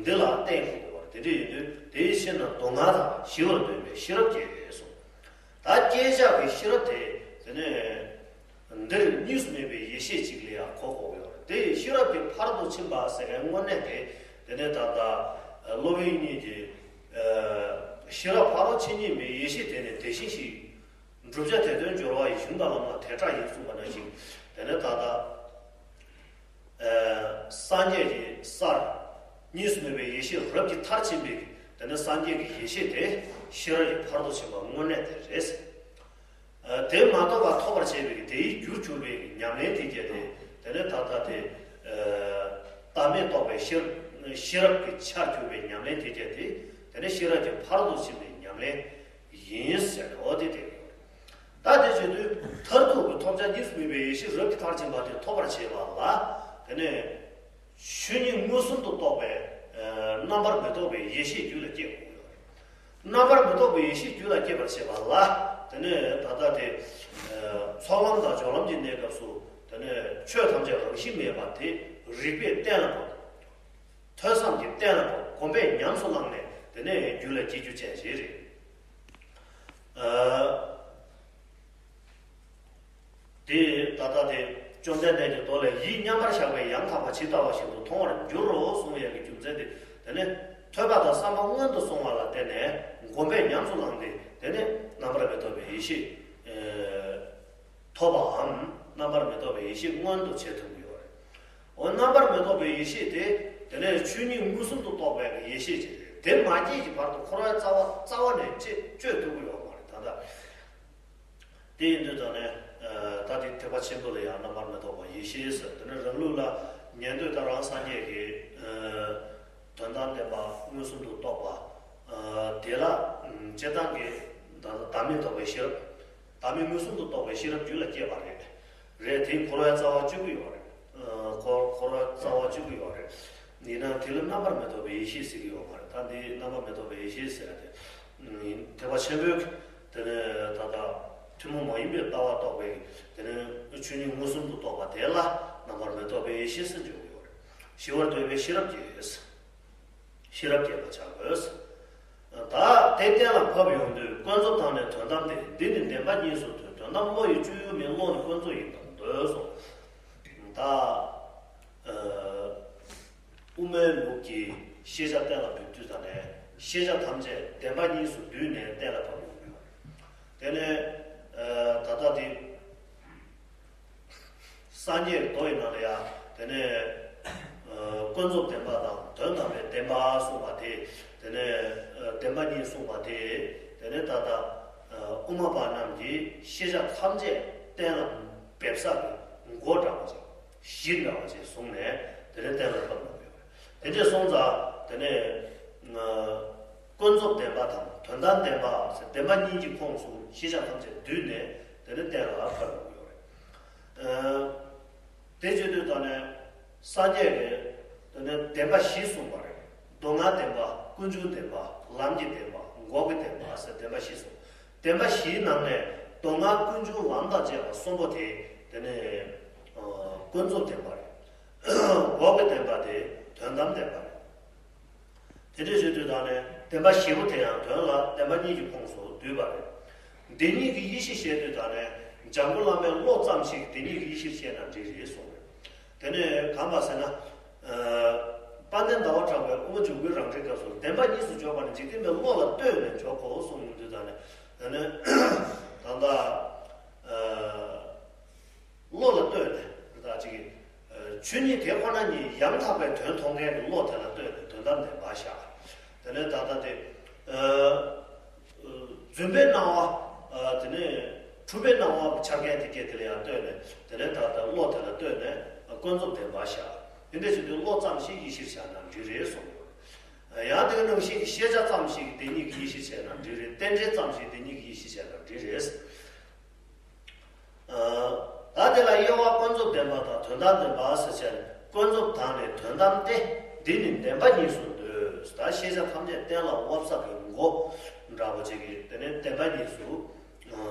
འདི་ལ་བརྟེན་དགོས་པ་རེད། དེ་འདྲ་ཡིན་དུས་དེའི་ཕྱིར་ན་སྡུག་བསྔལ་དང་ཞི་བར་འདོད་པའི་ཤེས་རབ་སྐྱེ་བས་སོ། ད་བསྐྱེད་བྱ་གི་ཤེས་རབ་དེ་དེ་ནས་འདིར་གཉིས་སུ་མེད་པའི་ཡེ་ཤེས་གཅིག་ལ་ཡང་གོ་དགོས་ཀྱི་ཡོད་རེད། དེ་ཡི་ཤེས་རབ་ཀྱི་ཕ་རོལ་ཏུ་ཕྱིན་པ་ཟེར་མཁན་དངོས་གནས་དེ་དེ་ནས་ད་ལྟ་སློབ་དཔོན་གཉིས་ཀྱིས་ཤེས་རབ་ཕ་རོལ་ཕྱིན་གཉིས་མེད་ཡེ་ཤེས་དེ་ནི་དེ་བཞིན་གཤེགས། བསྒྲུབ་བྱ་དེ་དོན་སྦྱོར་བ་ཡི་གཞུང་དང་བླ་མ་དེ་སྐྲག་ཡིན་གསུངས་པ་ནང་བཞིན། དེ་ནས་ད་ལྟ་སངས་རྒྱས་ཀྱི་སར་གཉིས་སུ་མེད་པའི་ཡེ་ཤེས་རབ་ཀྱི་མཐར་ཕྱིན་པའི་དེ་ནས་སངས་རྒྱས་ཀྱི་ཡེ་ཤེས་དེ་ཤེས་རབ་ཀྱི་ཕ་རོལ་ཏུ་ཕྱིན་པ་དངོས་གནས་དེ་རེད། དེ་མ་ཐོབ་པ་ཐོབ་པར་བྱེད་པའི་དེའི་རྒྱུར་གྱུར་པའི་ཉམས་ལེན་དེ་བརྒྱད་དེ། དེ་ནས་ད་ལྟ་དེ་བདག་མེད་རྟོགས་པའི་ཤེས་ཤེས་རབ་ཀྱི་ཆར་གྱུར་པའི་ཉམས་ལེན་དེ་བརྒྱད་དེ། དེ་ནས་ཤེས་རབ་ཀྱི་ཕ་རོལ་ཏུ་ཕྱིན་པའི་ཉམས་ལེན་ཡིན་ཟེར་ནས་འོ་དེ་དེ་ཡོད། ད་དེ་བྱེད་དུས་མཐར་ཐུག་གི་ཐོབ་བྱ་གཉིས་སུ་མེད་པའི་ཡེ་ཤེས་རབ་ཀྱི་མཐར་ཕྱིན་པ་དེ་ཐོབ་པར་བྱེད་པ་ལ། དེ་ནས་ཆོས་ཉིད་མངོན་སུམ་དུ་རྟོགས་པའི་རྣམ་པར་མི་རྟོག་པའི་ཡེ་ཤེས་རྒྱུད་ལ་སྐྱེ་དགོས་ཡོད་རེད། རྣམ་པར་མི་རྟོག་པའི་ཡེ་ཤེས་རྒྱུད་ལ་སྐྱེ་བར་བྱེད་པ་ལ། དེ་ནས་ད་ལྟ་དེ་ཚོགས་ལམ་དང་སྦྱོར་ལམ་གྱི་གནས་སྐབས་སུ་དེ་ནས་ཆོས་ཐམས་ཅད་རང་བཞིན་མེད་པ་དེ་རིགས་པས་གཏན་ལ་ཕབ། ཐོས་བསམ་གྱིས་གཏན་ལ་ཕབ། སྒོམ་པས་ཉམས་སུ་བླངས་ནས་དེ་ནས་རྒྱུད་ལ་སྐྱེ་རྒྱུ་ཅན་ཞིག་རེད། ཨ། དེ་ད་ལྟ་དེ་བཅོམ་ལྡན་འདས་ཀྱི་མདོ་ལས། ཡིད་མཉམ་པར་བཞག་པས་ཡང་དག་པ་ཇི་ལྟ་བ་བཞིན་དུ་མཐོང་བར་འགྱུར་རོ་གསུངས་ཡས་ཀྱི་རྒྱུ་མཚན་དེ། དེ་ནས་ཐོས་པ་དང་བསམ་པ་སྔོན་དུ་སོང་བ་ལ་བརྟེན་ནས་སྒོམ་པས་ཉམས་སུ་བླངས་ཏེ། དེ་ནས་རྣམ་པར་མི་རྟོག་པའི་ཡེ་ཤེས་ཐོབ་པའམ། རྣམ་པར་མི་རྟོག་པའི་ཡེ་ཤེས་མངོན་དུ་བྱེད་ཐུབ་ཀྱི་ཡོད་རེད། འོ་རྣམ་པར་མི་རྟོག་པའི་ཡེ་ཤེས་དེ། དེ་ནས་ཆོས་ཉིད་མངོན་སུམ་དུ་རྟོགས་པའི་ཡེ་ཤེས་ཅིག་རེད། དེ་མ་སྐྱེས་ཀྱི་བར་དུ་འཁོར་བའི་རྩ་བ་རྩ་བ་ནས་གཅོད་གཅོད་ཐུབ་ཀྱི་ཡོད་མ་རེད། ད་ལྟ་དེ་ཡིན་དུས་ད་ནས་ད་དེ་ཐེག་པ་ཆེན་པོ་ལ་ཡང་རྣམ་པར་མི་རྟོག་པའི་ཡེ་ཤེས་ཟེར། དེ་ནས་རང་ལུགས་ལ་ཉན་ཐོས་དང་རང་སངས་རྒྱས་ཀྱི་དོན་དམ་བདེན་པ་མངོན་སུམ་དུ་རྟོགས་པ། དེ་ལ་སྤྱིར་བཏང་གི་བདག་མེད་རྟོགས་པའི་ཤེས་རབ། བདག་མེད་མངོན་སུམ་དུ་རྟོགས་པའི་ཤེས་རབ་རྒྱུད་ལ་སྐྱེས་པ་རེད། རེད། དེ་འཁོར་བའི་རྩ་བ་གཅོད་ཀྱི་ཡོད་རེད། འཁོར་འཁོར་བའི་རྩ་བ་གཅོད་ཀྱི་ཡོད་རེད། ཡིན་ནའང་དེ་ལ་རྣམ་པར་མི་རྟོག་པའི་ཡེ་ཤེས་ཟེར་གྱི་ཡོད་མ་རེད། ད་འདི་རྣམ་པར་མི་རྟོག་པའི་ཡེ་ཤེས་ཟེར་ཡ་དེ་ཐེག་པ་ཆེན་པོའི་དེ་ནས་ད་ལྟ་ཐུན་མོང་མ་ཡིན་པའི་ལྟ་བ་རྟོགས་པའི་དེ་ནས་ཆོས་ཉིད་མངོན་སུམ་དུ་རྟོགས་པ་དེ་ལ་རྣམ་པར་མི་རྟོག་པའི་ཡེ་ཤེས་ཟེར་འཇོག་གི་ཡོད་རེད། ཞི་བར་འདོད་པའི་ཤེས་རབ་ཀྱིས། ཤེས་རབ་སྐྱེད་པར་བྱ་དགོས། ད་དེ་གཏན་ལ་ཕབ་ཡོང་དུས་ཀུན་རྫོབ་དང་ནི་དོན་དམ་སྟེ། འདི་ནི་བདེན་པ་གཉིས་སུ་འདོད། དོན་དམ་བློ་ཡི་སྤྱོད་ཡུལ་མིན། བློ་ནི་ཀུན་རྫོབ་ཡིན་པར་འདོད་གསུངས། ད་དབུ་མའི་ལུགས་ཀྱི་ཤེས་བྱ་གཏན་ལ་ཕབ་དུས་ད་ནས་ཤེས་བྱ་ཐམས་ཅད་བདེན་པ་གཉིས་སུ་བསྡུས་ནས་གཏན་ལ་ཕབ་ཡོང་དུས། དེ་ནས་ད་ལྟ་དེ། སངས་རྒྱས་མདོ་ཡི་ནང་ལ་ཡང་དེ་ནས་ཀུན་རྫོབ་བདེན་པ་དང་དོན་དམ་པའི་བདེན་པ་གསུངས་པ་དེ། དེ་ནས་བདེན་པ་གཉིས་གསུངས་པ་དེ། དེ་ནས་ད་ལྟ་དབུ་མ་པ་རྣམས་ཀྱིས་ཤེས་བྱ་ཐམས་ཅད་གཏན་ལ་འབེབས་ས་གི་མགོ་འདྲ་བ་ཅིག་གཞི་འདྲ་བ་ཅིག་བཟུང་ནས་དེ་ནས་གཏན་ལ་ཕབ་གནང་ཡོད་རེད། དེ་འདྲས་སོང་ཙང་དེ་ནས་ཀུན་རྫོབ་བདེན་པ་དང་དོན་དམ་བདེན་པ་ཟེར་བདེན་པ་གཉིས་ཀྱི་ཁོངས་སུ་ཤེས་བྱ་ཐམས་ཅད་བསྡུས་ནས་དེ་ནས་གཏན་ལ་ཕབ་གནང་ཡོད་རེད། དེ་བྱེད་དུས་ད་ནས་སངས་རྒྱས་ཀྱིས་དེ་ནས་བདེན་པ་བཞི་གསུངས་པ་རེད། མདོ་སྔགས་བདེན་པ། ཀུན་འབྱུང་བདེན་པ། ལམ་གྱི་བདེན་པ། འགོག་གི་བདེན་པ་ཟེར་བདེན་པ་བཞི་གསུངས། བདེན་པ་བཞིའི་ནང་ནས་མདོ་སྔགས་ཀུན་འབྱུང་ལམ་དང་བཅས་པ་གསུམ་པོ་དེ་དེ་ནས་ཀུན་རྫོབ་བདེན་པ་རེད། འགོག་གི་བདེན་པ་དེ་དོན་དམ་བདེན་པ་རེད། དེ་འདྲ་བྱེད་དུས་ད་ནས་བདེན་པ་བཞི་པོ་དེ་ཡང་དོན་ལ་བདེན་པ་གཉིས་ཀྱི་ཁོངས་སུ་བསྡུས་པ་རེད། བདེན་གཉིས་ཀྱི་ཡེ་ཤེས་བཤད་དུས་ད་ནས་འཇམ་མགོན་བླ་མའི་བློ་ཙམ་ཞིག་བདེན་གཉིས་ཀྱི་ཡེ་ཤེས་བཤད་ན་འགྲིག་རེད་གསུངས་རེད། དེ་ནས་གང་པ་ཟེར་ན། དཔལ་ལྡན་ཟླ་བ་གྲགས་པའི་དབུ་མ་འཇུག་པའི་རང་འགྲེལ་སྐབས་སུ་བདེན་པ་གཉིས་སུ་འཇོག་པ་ནི་འཇིག་རྟེན་པའི་བློ་ལ་ལྟོས་ནས་འཇོག་གོ་གསུངས་ཡོང་དུས་ད་ནས། དེ་ནས་ད་ལྟ་བློ་ལ་ལྟོས་ནས་ད་ཅིག་ཆོས་ཉིད་དེ་ཁོ་ན་ཉིད་ཡང་དག་པའི་དོན་མཐོང་མཁན་གྱི་བློ་དེ་ལ་ལྟོས་ནས་དོན་དམ་བདེན་པ་བཞག་དེ་ནས་ད་ལྟ་དེ། རྫུན་པའི་སྣང་བ། དེ་ནས་འཁྲུལ་པའི་སྣང་བ་འཆར་མཁན་དེ་སྐད་དེ་ལ་ཡང་ལྟོས་ནས། དེ་ནས་ད་ལྟ་བློ་དེ་ལ་ལྟོས་ནས་ཀུན་རྫོབ་བདེན་པ་བཞག་དེ་འདྲ་བྱེད་དུས་བློ་ཙམ་ཞིག་ཡེ་ཤེས་བཞག་ན་འགྲིག་རེད་གསུངས་ཡོད། ཡང་དེ་ག་ནང་བཞིན་གྱི་ཤེས་བྱ་ཙམ་ཞིག་བདེན་གཉིས་ཀྱི་ཡེ་ཤེས་བྱས་ན་འགྲིག་རེད། རྟེན་འབྲེལ་ཙམ་ཞིག་བདེན་གཉིས་ཀྱི་ཡེ་ཤེས་བྱས་ན་འགྲིག་རེད། ད་དེ་ལ་དབྱེ་བ་ཀུན་རྫོབ་བདེན་པ་དང་དོན་དམ་བདེན་པ་ཟེར་བྱས་ནས། ཀུན་རྫོབ་དང་ནི་དོན་དམ་སྟེ། འདི་ནི་བདེན་པ་གཉིས་སུ་འདོད། ད་ཤེས་བྱ་ཐམས་ཅད་གཏན་ལ་དབབ་ས་གི་མགོ་འདྲ་པོ་ཅིག་གིས་དེ་ནས་བདེན་པ་གཉིས་སུ་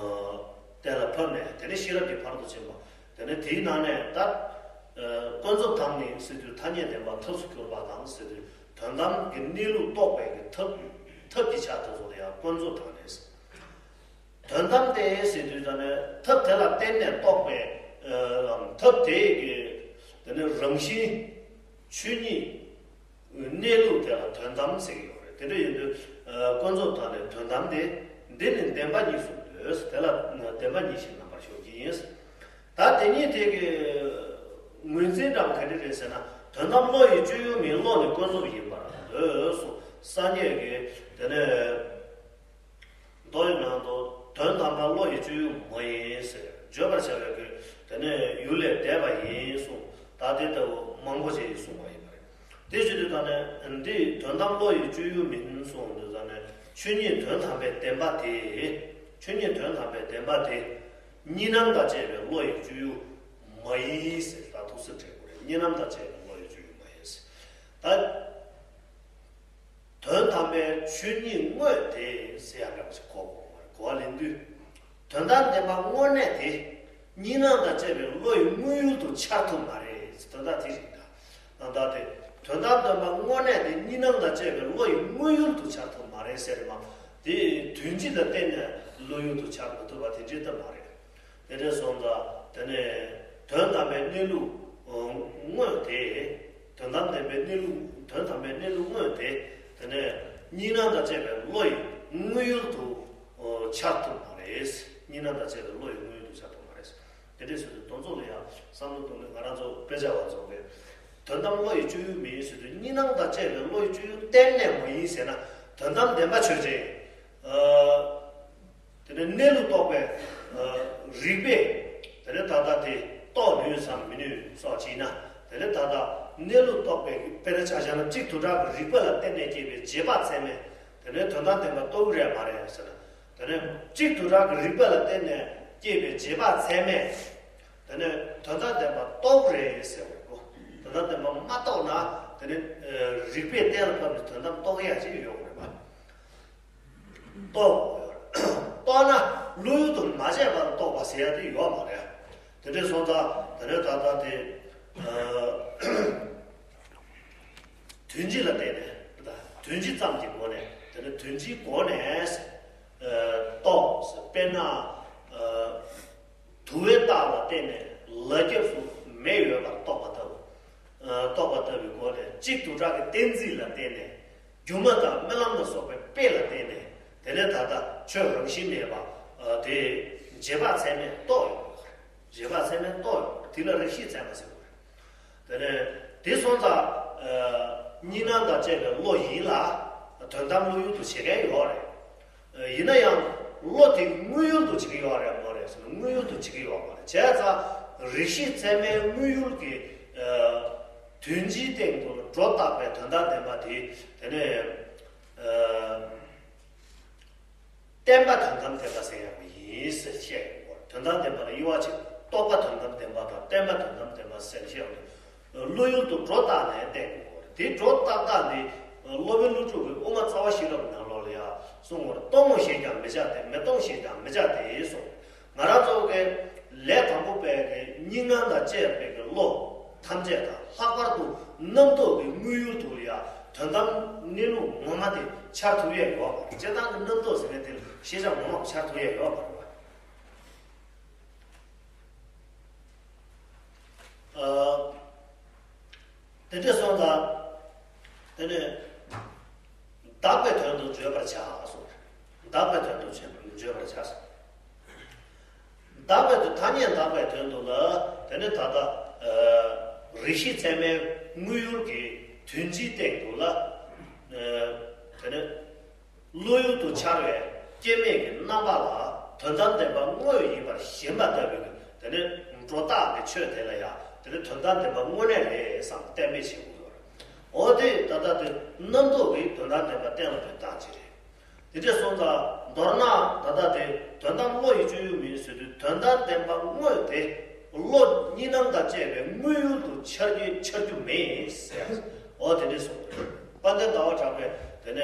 གཏན་ལ་ཕབ་ནས། དེ་ནས་ཤེས་རབ་ཀྱི་ཕ་རོལ་ཏུ་ཕྱིན་པ། དེ་ནས་དེའི་ནང་ནས་ད་ཀུན་རྫོབ་དང་ནི་ཟེར་དུས་ཐ་སྙད་བདེན་པ་ཐབས་སུ་གྱུར་པ་དང་ཟེར་དུས་དོན་དམ་གྱི་གནས་ལུགས་རྟོགས་པའི་གི་ཐབས། ཐབས་ཀྱི་ཆ་དེ་ཚོ་ལ་ཡང་ཀུན་རྫོབ་དང་ནི་ཟེར། དོན་དམ་སྟེ་ཟེར་དུས་ད་ནི་ཐབས་དེ་ལ་བརྟེན་ནས་རྟོགས་པའི་ཐབས་དེ་གི་དེ་ནི་རང་བཞིན་ཆོས་ཉིད་གནས་ལུགས་དེ་ལ་དོན་དམ་ཟེར་གྱི་ཡོད་རེད། དེ་འདྲ་ཡིན་དུས་ཀུན་རྫོབ་དང་ནི་དོན་དམ་སྟེ། འདི་ནི་བདེན་པ་གཉིས་སུ་འདོད། དེ་ལ་བདེན་པ་གཉིས་ཤིག་རྣམ་པར་ཤོག་གི་ཡིན། ད་དེ་གཉིས་དེ་གི་ངོས་འཛིན་འདྲ་པོ་ག་འདྲ་རེད་ཟེར་ན། དོན་དམ་བློ་ཡི་སྤྱོད་ཡུལ་མིན། བློ་ནི་ཀུན་རྫོབ་ཡིན་པར་འདོད་གསུངས། སངས་རྒྱས་ཀྱིས་དེ་ནས་མདོ་ཡི་ནང་དུ་དོན་དམ་པར་བློ་ཡི་སྤྱོད་ཡུལ་མ་ཡིན་ཟེར། བརྗོད་པར་བྱ་བའི་གི་དེ་ནས་ཡུལ་ལས་འདས་པ་ཡིན་གསུངས། ད་དེ་ལྟ་བུ་མང་པོ་ཅིག་གསུངས་པ་ཡིན་པ་རེད། དེ་བྱེད་དུས་ད་ནས་འདི་དོན་དམ་བློ་ཡི་སྤྱོད་ཡུལ་མིན་གསུངས་དུས་ད་ནས་ཆོས་ཉིད་དོན་དམ་པའི་བདེན་པ་དེ། ཆོས་ཉིད་དོན་དམ་པའི་བདེན་པ་དེ་གཉིས་སྣང་དང་བཅས་པའི་བློ་ཡི་སྤྱོད་ཡུལ་མ་ཡིན་ཟེར། ད་ཐུགས་སུ་འགྲེལ་དགོས་རེད། གཉིས་སྣང་དང་བཅས་པའི་བློ་ཡི་སྤྱོད་ཡུལ་མ་ཡིན་ཟེར། ད་དོན་དམ་པའི་ཆོས་ཉིད་དངོས་དེ་ཟེར་ཡག་འདྲ་པོ་ཞིག་གོ་དགོས་པ་རེད། གོ་བ་ལེན་དུས། དོན་དམ་བདེན་པ་དངོས་གནས་དེ་གཉིས་སྣང་དང་བཅས་པའི་བློ་ཡི་དངོས་ཡུལ་དུ་འཆར་ཐུབ་མ་རེད། དོན་དག་དེ་རེད་ད། ད་ལྟ་དེ་དོན་དམ་བདེན་པ་དངོས་གནས་དེ་གཉིས་སྣང་དང་བཅས་པའི་བློ་ཡི་དངོས་ཡུལ་དུ་འཆར་ཐུབ་མ་རེད་ཟེར་མ། དེ་དོན་སྤྱི་ལ་བརྟེན་ནས་བློ་ཡུལ་དུ་འཆར་མི་ཐུབ་པ་དེ་འདྲའི་སྟབས་མ་རེད། དེ་འདྲ་སོང་ཙང་དེ་ནས་དོན་དམ་པའི་གནས་ལུགས་དངོས་དེ། དོན་དམ་བདེན་པའི་གནས་ལུགས། དོན་དམ་པའི་གནས་ལུགས་དངོས་དེ། དེ་ནས་གཉིས་སྣང་དང་བཅས་པའི་བློ་ཡི་དངོས་ཡུལ་དུ་འཆར་ཐུབ་མ་རེད། གཉིས་སྣང་དང་བཅས་པའི་བློ་ཡི་དངོས་ཡུལ་དུ་འཆར་ཐུབ་མ་རེད། དེ་འདྲ་ཟེར་དུས་དོན་ཚོགས་ལ་ཡང་བསམ་བློ་གཏོང་ནས། ང་རང་ཚོ་དཔེ་ཆ་བ་ཚོ་གིས་དོན་དམ་བློ་ཡི་སྤྱོད་ཡུལ་མིན་ཟེར་དུས། གཉིས་སྣང་དང་བཅས་པའི་བློ་ཡི་སྤྱོད་ཡུལ་གཏན་ནས་མ་ཡིན་ཟེར་ན། དོན་དམ་བདེན་པ་ཆོས་ཅན། དེ་ནས་གནས་ལུགས་རྟོགས་པའི་རིགས་པས་དེ་ནས་ད་ལྟ་དེ་རྟོགས་ནུས་སམ་མི་ནུས་སོགས་བྱས་ན། དེ་ནས་ད་ལྟ་གནས་ལུགས་རྟོགས་པའི་དཔེར་ན་ཆ་བཞག་ན། གཅིག་དུ་བྲལ་གྱི་རིགས་པ་ལ་བརྟེན་ནས་སྐྱེས་པའི་རྗེས་དཔག་ཚད་མས་དེ་ནས་དོན་དམ་བདེན་པ་རྟོགས་ཀྱི་རེད་མ་རེད་ཟེར་ན། དེ་ནས་གཅིག་དུ་བྲལ་གྱི་རིགས་པ་ལ་བརྟེན་ནས་སྐྱེས་པའི་རྗེས་དཔག་ཚད་མས་དེ་ནས་དོན་དམ་བདེན་པ་རྟོགས་རེད་ཟེར་བ་གོ། དོན་དམ་བདེན་པ་མ་རྟོགས་ན། དེ་ནས་རིགས་པས་གཏན་ལ་ཕབ་ནས་དོན་དམ་རྟོགས་ཡ་ཅིག་ཡོད་རེད་པ། རྟོགས། རྟོགས་ན་བློ་ཡུལ་དུ་མ་བྱས་པར་རྟོགས་པ་ཟེར་ཡ་དེ་ཡོད་མ་རེད། དེ་འདྲ་སོང་ཙང་དེ་ནས་ད་ལྟ་དེ། དོན་སྤྱི་ལ་བརྟེན་ནས། དོན་སྤྱི་ཙམ་གྱི་སྒོ་ནས་ དེ་ནས་དོན་སྤྱིའི་སྒོ་ནས་ཨ་རྟོགས། དཔེར་ན་ཨ་དུ་བའི་རྟགས་ལ་བརྟེན་ནས་ལ་རྒྱབ་སུ་མེ་ཡོད་པར་རྟོགས་པ་ལྟ་བུ། ཨ་རྟོགས་པ་ལྟ་བུའི་སྒོ་ནས་གཅིག་དུ་སྒྲ་གི་གཏན་ཚིགས་ལ་བརྟེན་ནས། སྒྱུ་མ་དང་རྨི་ལམ་ལ་སོགས་པའི་དཔེ་ལ་བརྟེན་ནས། དེ་ནས་ད་ལྟ་ཆོས་རང་བཞིན་མེད་པ་ཨ་དེ་རྗེས་དཔག་ཚད་མས་རྟོགས་ཡོང་བ་རེད། རྗེས་དཔག་ཚད་མས་རྟོགས་ཡོང་བ་རེད། དེ་ལ་རིགས་ཤེས་ཚད་མ་ཟེར་བ་རེད། དེ་ནས་དེ་སོང་ཙང་ཨ་གཉིས་སྣང་དང་བཅས་པའི་བློ་ཡིན་ལ། དོན་དམ་བློ་ཡུལ་དུ་བྱེད་མཁན་ཡོད་རེད། ཡིན་ན་ཡང་བློ་དེ་དངོས་ཡུལ་དུ་བྱེད་ཀྱི་ཡོད་རེད་མ་རེད་ཟེར་ན། དངོས་ཡུལ་དུ་བྱེད་ཀྱི་ཡོད་མ་རེད། བྱས་ཙང་རིགས་ཤེས་ཚད་མའི་དངོས་ཡུལ་གྱི་ཨ་དོན་སྤྱིའི་སྟེང་དུ་སྒྲོ་བཏགས་པའི་དོན་དམ་བདེན་པ་དེ། དེ་ནས་ཨ་བརྟན་པ་དོན་དམ་བདེན་པ་ཟེར་ཡག་པོ་ཡིན་ཟེར་བཤད་ཡོད་པ་རེད། དོན་དམ་བདེན་པ་ལ་དབྱེ་བ་ཕྱེ། རྟོག་པ་དོན་དམ་བདེན་པ་དང་བརྟན་པ་དོན་དམ་བདེན་པ་ཟེར་བཤད་ཡོད་པ་རེད། བློ་ཡུལ་དུ་སྒྲོ་བཏགས་ནས་བསྟན་དགོས་པ་རེད། དེ་སྒྲོ་བཏགས་སྟངས་དེ་སློབ་དཔོན་ཀླུ་སྒྲུབ་ཀྱི་དབུ་མ་རྩ་བ་ཤེས་རབ་ནང་ལོགས་ལ་ཡང་གསུངས་པ་རེད། སྟོང་ངོ་ཞེས་ཀྱང་མི་བྱ་སྟེ། མི་སྟོང་ཞེས་ཀྱང་མི་བྱ་སྟེ་གསུངས། ང་རང་ཚོ་གི་ལས་དང་པོ་པའི་གི་གཉིས་སྣང་དང་བཅས་པའི་གི་བློ་ཐམས་ཅད་དང་། ལྷག་པར་དུ་རྣམ་རྟོག་གི་དངོས་ཡུལ་དུ་ཡང་དོན་དམ་གནས་ལུགས་ངོ་མ་དེ་འཆར་ཐུབ་ཡས་ཡོད་པ་རེད། སྤྱིར་བཏང་གི་རྣམ་རྟོག་ཟེར་མཁན་དེ་ལ་ཤེས་བྱ་ངོ་མ་འཆར་ཐུབ་ཡས་ཡོད་པ་རེད་བ། ཨ། དེ་འདྲ་སོང་ཙང་། དེ་ནས་དག་པའི་དོན་དུ་བརྗོད་པར་བྱ་གསུངས། དག་པའི་དོན་དུ་བརྗོད་པར་བྱ་གསུངས། དག་པའི་དོན། ཐ་སྙད་དག་པའི་དོན་དུ་ལ། དེ་ནས་ད་ལྟ་ཨ་རིགས་ཤེས་ཚད་མའི་དངོས་ཡུལ་གྱི་དོན་སྤྱིའི་སྟེང་དུ་ལ། ཨ་དེ་ནས། བློ་ཡུལ་དུ་འཆར་བའི་སྐྱེ་མེད་ཀྱི་རྣམ་པ་ལ་དོན་དམ་བདེན་པ་དངོས་ཡིན་པར་ཞེན་པ་ལྟ་བུའི་དེ་ནི་སྒྲོ་བཏགས་ཀྱི་ཆོས་དེ་ལ་ཡང་དེ་ནི་དོན་དམ་བདེན་པ་དངོས་གནས་རེད་བསམ་གཏན་འབེབས་བྱེད་དགོས་རེད། འོ་དེ་ད་ལྟ་དེ་རྣམ་རྟོག་གིས་དོན་དམ་བདེན་པ་གཏན་ལ་ཕབ་སྟངས་ཅིག་རེད། དེ་འདྲ་སོང་ཙང་མདོར་ན་ད་ལྟ་དེ་དོན་དམ་བློ་ཡི་སྤྱོད་ཡུལ་མིན་ཟེར་དུས། དོན་དམ་བདེན་པ་དངོས་དེ་བློ་གཉིས་སྣང་དང་བཅས་པའི་དངོས་ཡུལ་དུ་འཆར་རྒྱུ་འཆར་རྒྱུ་མེད་ཟེར། འོ་དེ་འདྲ་སོང་། དཔལ་ལྡན་ཟླ་བ་གྲགས་པས་དེ་ནས་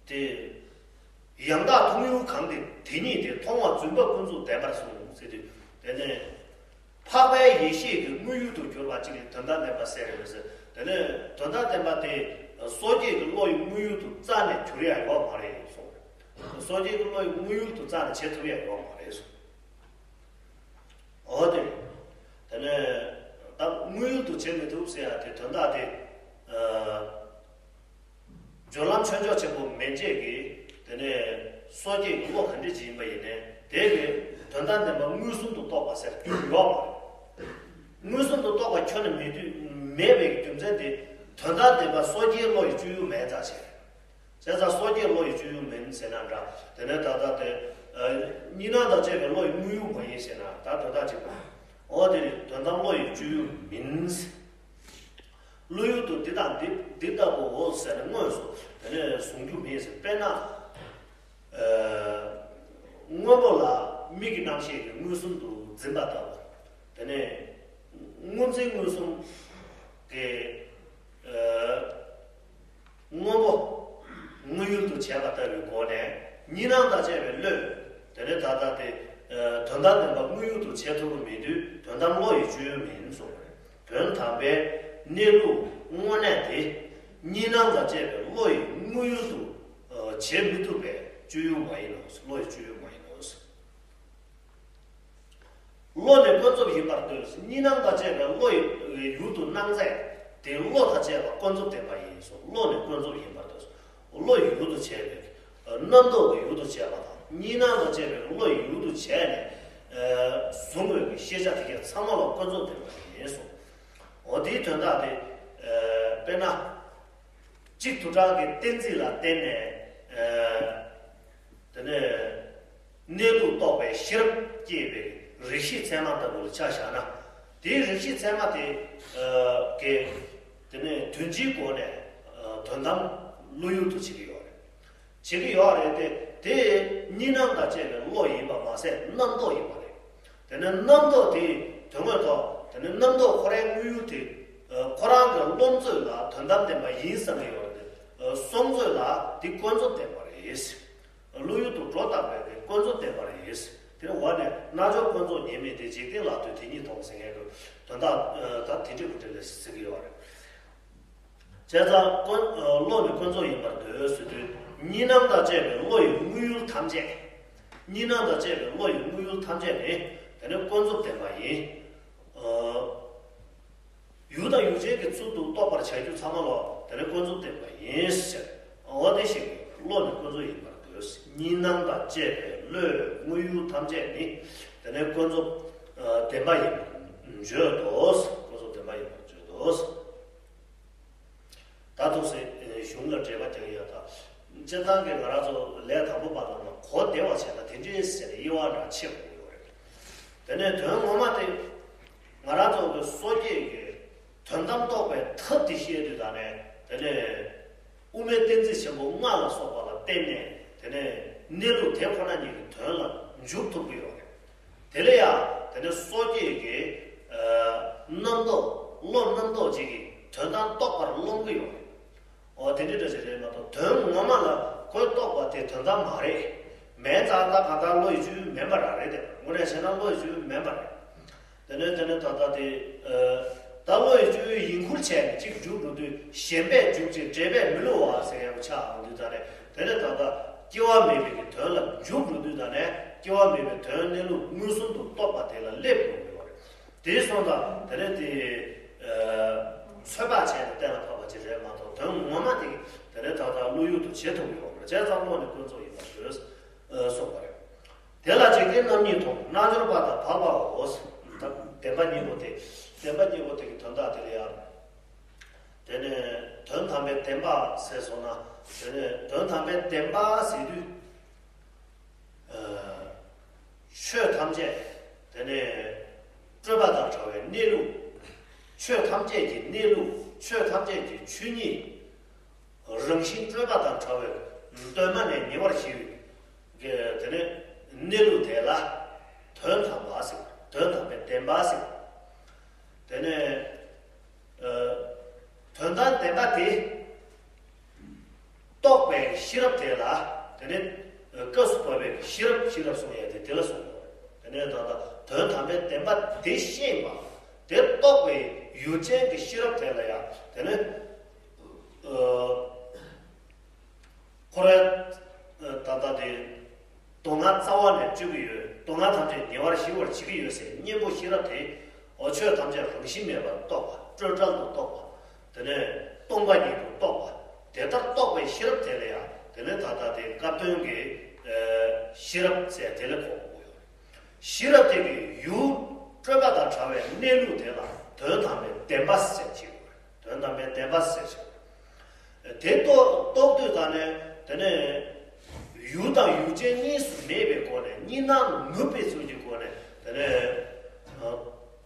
དེ། ཡང་དག་མཐོང་ཡུལ་གང་དེ་དེ་ཉིད་དེ། མཐོང་བ་རྫུན་པ་ཀུན་རྫོབ་བདེན་པར་གསུངས་ཟེར་དུས། དེ་ནས་འཕགས་པའི་ཡེ་ཤེས་ཀྱི་དངོས་ཡུལ་དུ་གྱུར་པ་གཅིག་ལ་དོན་དམ་བདེན་པ་ཟེར་རེད་ཟེར། དེ་ནས་དོན་དམ་བདེན་པ་དེ་སོ་སྐྱེ་གི་བློ་ཡི་དངོས་ཡུལ་དུ་རྩ་ནས་གྱུར་ཡ་ཡོད་མ་རེད་གསུངས། སོ་སྐྱེ་གི་བློ་ཡི་དངོས་ཡུལ་དུ་རྩ་ནས་བྱེད་ཐུབ་ཡ་ཡོད་མ་རེད་གསུངས། འོ་དེ། དེ་ནས་ད་དངོས་ཡུལ་དུ་བྱེད་མི་ཐུབ་ཟེར་ཡ་དེ་དོན་དག་དེ། ཨ། སྦྱོར་ལམ་ཆོས་མཆོག་ཆེན་པོ་མན་ཆད་ཀྱིས་དེ་ནས་སོ་སྐྱེ་གི་བློ་ག་འདྲ་ཅིག་ཡིན་པ་ཡིན་ནའི་དེ་གི་དོན་དམ་བདེན་པ་མངོན་སུམ་དུ་རྟོགས་པ་ཟེར་རྒྱུ་ཡོད་མ་རེད། མངོན་སུམ་དུ་རྟོགས་པ་ཁྱོན་ནས་མེད་དུས། མེད་པའི་རྒྱུ་མཚན་དེ། དོན་དམ་བདེན་པ་སོ་སྐྱེའི་བློ་ཡི་སྤྱོད་ཡུལ་མེད་ཙང་བྱས། བྱས་ཙང་སོ་སྐྱེའི་བློ་ཡི་སྤྱོད་ཡུལ་མིན་ཟེར་ན་འདྲ། དེ་ནས་ད་ལྟ་དེ་ཨ་གཉིས་སྣང་དང་བཅས་པའི་བློ་ཡི་དངོས་ཡུལ་མ་ཡིན་ཟེར་ན་ད་དོན་དག་གཅིག་པ། འོ་དེ་ནི་དོན་དམ་བློ་ཡི་སྤྱོད་ཡུལ་མིན། བློ་ཡུལ་དུ་འདི་དང་འདི་འདི་ལྟ་བུའོ་ཟེར་ནས་དངོས་སུ་དེ་ནས་གཟུང་རྒྱུ་མིན་ཟེར། དཔེར་ན། ཨ་སྔོན་པོ་ལ་མིག་གི་རྣམ་ཤེས་ཀྱིས་མངོན་སུམ་དུ་འཛིན་པ་ལྟ་བུ། དེ་ནས་སྔོ་འཛིན་མངོན་སུམ་གྱི་ཨ་སྔོན་པོ་དངོས་ཡུལ་དུ་བྱས་པ་ལྟ་བུའི་སྒོ་ནས་གཉིས་སྣང་དང་བཅས་པའི་བློས་དེ་ནས་ད་ལྟ་དེ་ཨ་དོན་དམ་བདེན་པ་དངོས་ཡུལ་དུ་བྱེད་ཐུབ་པ་མེད་དུས་དོན་དམ་བློ་ཡི་སྤྱོད་ཡུལ་མིན་གསུངས་པ་རེད། དོན་དམ་པའི་གནས་ལུགས་དངོས་གནས་དེ་གཉིས་སྣང་དང་བཅས་པའི་བློ་ཡི་དངོས་ཡུལ་དུ་ཨ་བྱེད་མི་ཐུབ་པའི་སྤྱོད་ཡུལ་མ་ཡིན་ནོ། བློ་ཡི་སྤྱོད་ཡུལ་མ་ཡིན་ནོ། བློ་ནི་ཀུན་རྫོབ་ཡིན་པར་འདོད། གཉིས་སྣང་དང་བཅས་པའི་བློ་ཡི་ཡུལ་དུ་སྣང་མཛད་དེ་བློ་དང་བཅས་པ་ཀུན་རྫོབ་བདེན་པ་ཡིན་གསུངས། བློ་ནི་ཀུན་རྫོབ་ཡིན་པར་འདོད། བློ་ཡི་ཡུལ་དུ་བྱས་པའི་རྣམ་རྟོག་གི་ཡུལ་དུ་བྱས་པ་དང་གཉིས་སྣང་དང་བཅས་པའི་བློ་ཡི་ཡུལ་དུ་བྱས་ནས་ཨ་བཟུང་བའི་ཤེས་བྱ་དེ་གའི་ཚང་མ་ལ་ཀུན་རྫོབ་བདེན་པ་ཡིན་གསུངས། འོ་དེའི་དོན་དག་དེ་ཨ་དཔེར་ན། གཅིག་དུ་སྒྲ་གི་གཏན་ཚིགས་ལ་བརྟེན་ནས་ཨ་དེ་ནས་གནས་ལུགས་རྟོགས་པའི་ཤེས་རབ་སྐྱེས་པའི་རིགས་ཤེས་ཚད་མ་ལྟ་བུ་ལ་ཆ་བཞག་ན། དེའི་རིགས་ཤེས་ཚད་མ་དེ་ཨ་གི་དེ་ནས་དོན་སྤྱིའི་སྒོ་ནས་ཨ་དོན་དམ་བློ་ཡུལ་དུ་བྱེད་ཀྱི་ཡོད་རེད། བྱེད་ཀྱི་ཡོད་རེད་དེ། དེ་གཉིས་སྣང་དང་བཅས་པའི་བློ་ཡིན་པ་མ་ཟད་རྣམ་རྟོག་ཡིན་པ་རེད། དེ་ནས་རྣམ་རྟོག་དེའི་དོན་དངོས་ཐོག་དེ་ནས་རྣམ་རྟོག་ཁོ་རའི་དངོས་ཡུལ་དེ་ཨ་ཁོ་རང་གི་བློ་མཛོད་ལ་དོན་དམ་བདེན་པ་ཡིན་བསམ་གྱི་ཡོད་རེད་དེ། ཨ་སོ་མཛོད་ལ་དེ་ཀུན་རྫོབ་བདེན་པ་རེད། བློ་ཡུལ་དུ་སྒྲོ་བཏགས་པའི་དེ་ཀུན་རྫོབ་བདེན་པ་རེད། དེ་ནས་འོག་ནས་རྣལ་འབྱོར་ཀུན་རྫོབ་ཉེས་དམིགས་ཏེ། འཇིག་རྟེན་ལ་ལྟོས་དེ་ཉིད་མཐོང་ཟེར་མཁན་གྱི་དོན་དག་ཨ་ད་དེ་འདྲའི་གི་འབྲེལ་ལ་ཟེར་གྱི་ཡོད་རེད། བྱས་ཙང་ཀུན་བློ་ནི་ཀུན་རྫོབ་ཡིན་པར་འདོད་ཟེར་དུས། གཉིས་སྣང་དང་བཅས་པའི་བློ་ཡི་དངོས་ཡུལ་ཐམས་ཅད། གཉིས་སྣང་དང་བཅས་པའི་བློ་ཡི་དངོས་ཡུལ་ཐམས་ཅད་ནི་དེ་ནི་ཀུན་རྫོབ་བདེན་པ་ཡིན། ཡུལ་དང་ཡུལ་ཅན་གྱི་ཚུལ་དུ་རྟོགས་པར་བྱ་རྒྱུ་ཚང་མ་ལ་དེ་ནི་ཀུན་རྫོབ་བདེན་པ་ཡིན་ཟེར། འོ་དེ་བཞིན་བློ་ནི་ཀུན་རྫོབ་ཡིན་པར་འདོད། གཉིས་སྣང་དང་བཅས་པའི་བློའི་དངོས་ཡུལ་ཐམས་ཅད་ནི་དེ་ནི་ཀུན་རྫོབ་བདེན་པ་ཡིན་པར་བརྗོད་དོ། ཀུན་རྫོབ་བདེན་པ་ཡིན་པར་བརྗོད་དོ། ད་ཐུགས་སྲས་གཞུང་ལ་འགྲེལ་པ་རྒྱག་ཡ་ད། སྤྱིར་བཏང་གི་ང་རང་ཚོ་ལས་དང་པོ་པ་དང་གོ་བདེ་བ་བྱས་ན་དེ་འདྲའི་ཟེར་དབྱེ་བ་འདྲ་ཕྱེ་དགོས་ཡོད་རེད། དེ་ནས་དོན་ངོ་མ་དེ་ང་རང་ཚོ་གི་སོ་སྐྱེ་གི་དོན་དམ་རྟོགས་པའི་ཐབས་དེ་བཤད་དུས་ད་ནས་དེ་ནས་དབུ་མའི་གཏན་ཚིགས་ཆེན་པོ་ལྔ་ལ་སོགས་པ་ལ་བརྟེན་ནས་དེ་ནས་གནས་ལུགས་དེ་ཁོ་ན་ཉིད་ཀྱི་དོན་ལ་འཇུག་ཐུབ་ཀྱི་ཡོད་རེད། དེ་ལས་ཡང་དེ་ནས་སོ་སྐྱེ་གི་རྣམ་རྟོག་བློ་རྣམ་རྟོག་ཅིག་གིས་དོན་དམ་རྟོགས་པར་རློམ་གྱི་ཡོད་རེད། འོ་དེ་འདྲའི་འདྲ་ཞིག་རེད་མ་གཏོགས་དོན་ངོ་མ་ལ་ཁོས་རྟོགས་པ་དེ་དོན་དམ་མ་རེད། མེད་ཙང་ད་ག་ད་བློ་ཡི་སྤྱོད་ཡུལ་མིན་པ་རང་རེད་དེ། དངོས་གནས་བྱས་ན་བློ་ཡི་སྤྱོད་ཡུལ་མིན་པ་རེད། དེ་ནས་དེ་ནས་ད་ལྟ་དེ་ད་བློ་ཡི་སྤྱོད་ཡུལ་ཡིན་ཁུལ་བྱས་ནས་གཅིག་འཇུག་འགྲོ་དུས་གཞན་པས་འཇུག་ཅིང་འབྲེལ་པས་མི་བསླུ་བ་ཟེར་ཡག་ཆགས་འོང་དུས་ད་རེད། དེ་ནས་ད་ལྟ་སྐྱེ་བ་མེད་པའི་གི་དོན་ལ་འཇུག་འགྲོ་དུས་ད་ནས་སྐྱེ་བ་མེད་པའི་དོན་གནས་ལུགས་མངོན་སུམ་དུ་རྟོགས་པ་དེ་ལ་སླེབས་འགྲོ་གི་ཡོད་རེད། དེ་སོང་ཙང་དེ་ནས་དེ་ཚོད་དཔག་བྱས་ནས་གཏན་ལ་ཕབ་པ་ཅིག་རེད་མ་གཏོགས་དོན་ངོ་མ་དེ་དེ་ནས་ད་ལྟ་བློ་ཡུལ་དུ་བྱེད་ཐུབ་ཀྱི་ཡོད་མ་རེད། བྱས་ཙང་བློ་ནི་ཀུན་རྫོབ་ཡིན་པར་འདོད་གསུངས་པ་རེད། དེ་ལ་འཇིག་རྟེན་རྣམ་གཉིས་མཐོང་། རྣལ་འབྱོར་པ་དང་འཕགས་པའོ། ད་བདེན་པ་གཉིས་པོ་དེ་བདེན་པ་གཉིས་པོ་དེ་གི་དོན་དག་དེ་ལ་ཡང་། དེ་ནས་དོན་དམ་པའི་བདེན་པ་ཟེར་སོང་ན། དེ་ནས་དོན་དམ་པའི་བདེན་པ་ཟེར་དུས། ཆོས་ཐམས་ཅད་དེ་ནས་སྤྲོས་པ་དང་བྲལ་བའི་གནས་ལུགས། ཆོས་ཐམས་ཅད་ཀྱི་གནས་ལུགས། ཆོས་ཐམས་ཅད་ཀྱི་ཆོས་ཉིད། རང་བཞིན་སྤྲོས་པ་དང་བྲལ་བའི་གདོད་མ་ནས་ངེས་པར་ཞི་བའི་དེ་ནས་གནས་ལུགས་དེ་ལ་དོན་དམ་པ་ཟེར། དོན་དམ་པའི་བདེན་པ་ཟེར། དེ་ནས་དོན་དམ་བདེན་པ་དེ་རྟོགས་པའི་ཤེས་རབ་དེ་ལ། དེ་ནས་སྐབས་སུ་བབས་པའི་ཤེས་རབ། ཤེས་རབ་གསུང་ཡས་དེ་དེ་ལ་གསུངས་ཡོད། དེ་ནས་ད་ལྟ་དོན་དམ་པའི་བདེན་པ་དེ་ཤེས་པ། དེ་རྟོགས་པའི་ཡུལ་ཅན་གྱི་ཤེས་རབ་དེ་ལ་ཡང་དེ་ནས་ཁོ་རའི་ད་ལྟ་དེ། དོན་ལྔ་རྩ་བ་ནས་གཅོད་ཀྱི་ཡོད། དོན་ལྔ་ཐམས་ཅད་ཉེ་བར་ཞི་བར་བྱེད་ཀྱི་ཡོད་ཟེར་གཉེན་པོ་ཤེས་རབ་དེ། འོ་ཆོས་ཐམས་ཅད་རང་བཞིན་མེད་པར་རྟོགས་པ། སྤྲོས་བྲལ་དུ་རྟོགས་པ། དེ་ནས་སྟོང་པ་ཉིད་དུ་རྟོགས་པ། དེ་ལྟར་རྟོགས་པའི་ཤེས་རབ་དེ་ལ་ཡང་དེ་ནས་ད་ལྟ་དེ་སྐབས་དོན་གྱི་ཤེས་རབ་ཟེར་དེ་ལ་གོ་དགོས་ཡོད། ཤེས་རབ་དེ་གི་ཡུལ་སྤྲོས་པ་དང་བྲལ་བའི་གནས་ལུགས་དེ་ལ་དོན་དམ་པའི་བདེན་པ་ཟེར་གྱི་ཡོད། དོན་དམ་པའི་བདེན་པ་ཟེར་ཞིང་། དེ་རྟོགས་རྟོགས་དུས་ད་ནས་དེ་ནས་ཡུལ་དང་ཡུལ་ཅན་གཉིས་སུ་མེད་པའི་སྒོ་ནས། གཉིས་སྣང་ནུབ་པའི་ཚུལ་གྱི་སྒོ་ནས་དེ་ནས་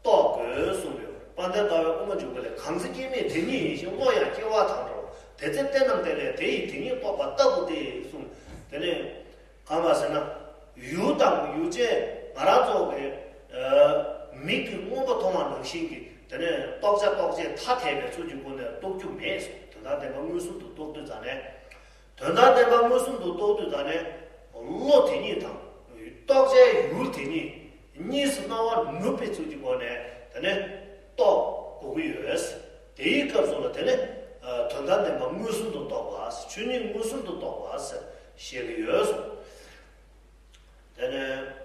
རྟོགས་དགོས་གསུངས་ཡོད། དཔལ་ལྡན་ཟླ་བའི་དབུ་མ་འཇུག་པ་ལས། གང་ཚེ་སྐྱེ་མེད་དེ་ཉིད་ཡིན་ཞིང་། བློ་ཡང་སྐྱེ་བ་དང་འདྲ་བ། དེ་ཚེ་བལྟས་རྣམས་དེ་ལས་དེ་ཡི་དེ་ཉིད་རྟོགས་པ་ལྟ་བུ་སྟེ་གསུངས། དེ་ནས་གང་ལ་ཟེར་ན། ཡུལ་དང་ཡུལ་ཅན་ང་རང་ཚོ་གི་མིག་གིས་སྔོན་པོ་མཐོང་བ་ནང་བཞིན་གྱི་དེ་ནས་རྟོགས་བྱ་རྟོགས་བྱེད་ཐ་དད་པའི་ཚུལ་གྱི་སྒོ་ནས་རྟོགས་རྒྱུ་མེད་གསུངས། དོན་དམ་བདེན་པ་མངོན་སུམ་དུ་རྟོགས་དུས་ད་ནས། དོན་དམ་བདེན་པ་མངོན་སུམ་དུ་རྟོགས་དུས་ད་ནས། བློ་དེ་ཉིད་དང་རྟོགས་བྱའི་ཡུལ་དེ་ཉིད་གཉིས་སུ་སྣང་བ་ནུབ་པའི་ཚུལ་གྱི་སྒོ་ནས་དེ་ནས་རྟོགས་དགོས་ཀྱི་ཡོད། དེའི་སྐབས་སུ་ལ་དེ་ནས་དོན་དམ་བདེན་པ་མངོན་སུམ་དུ་རྟོགས་པ། ཆོས་ཉིད་མངོན་སུམ་དུ་རྟོགས་པ་ཞེས་བཤད་ཀྱི་ཡོད། དེ་ནས་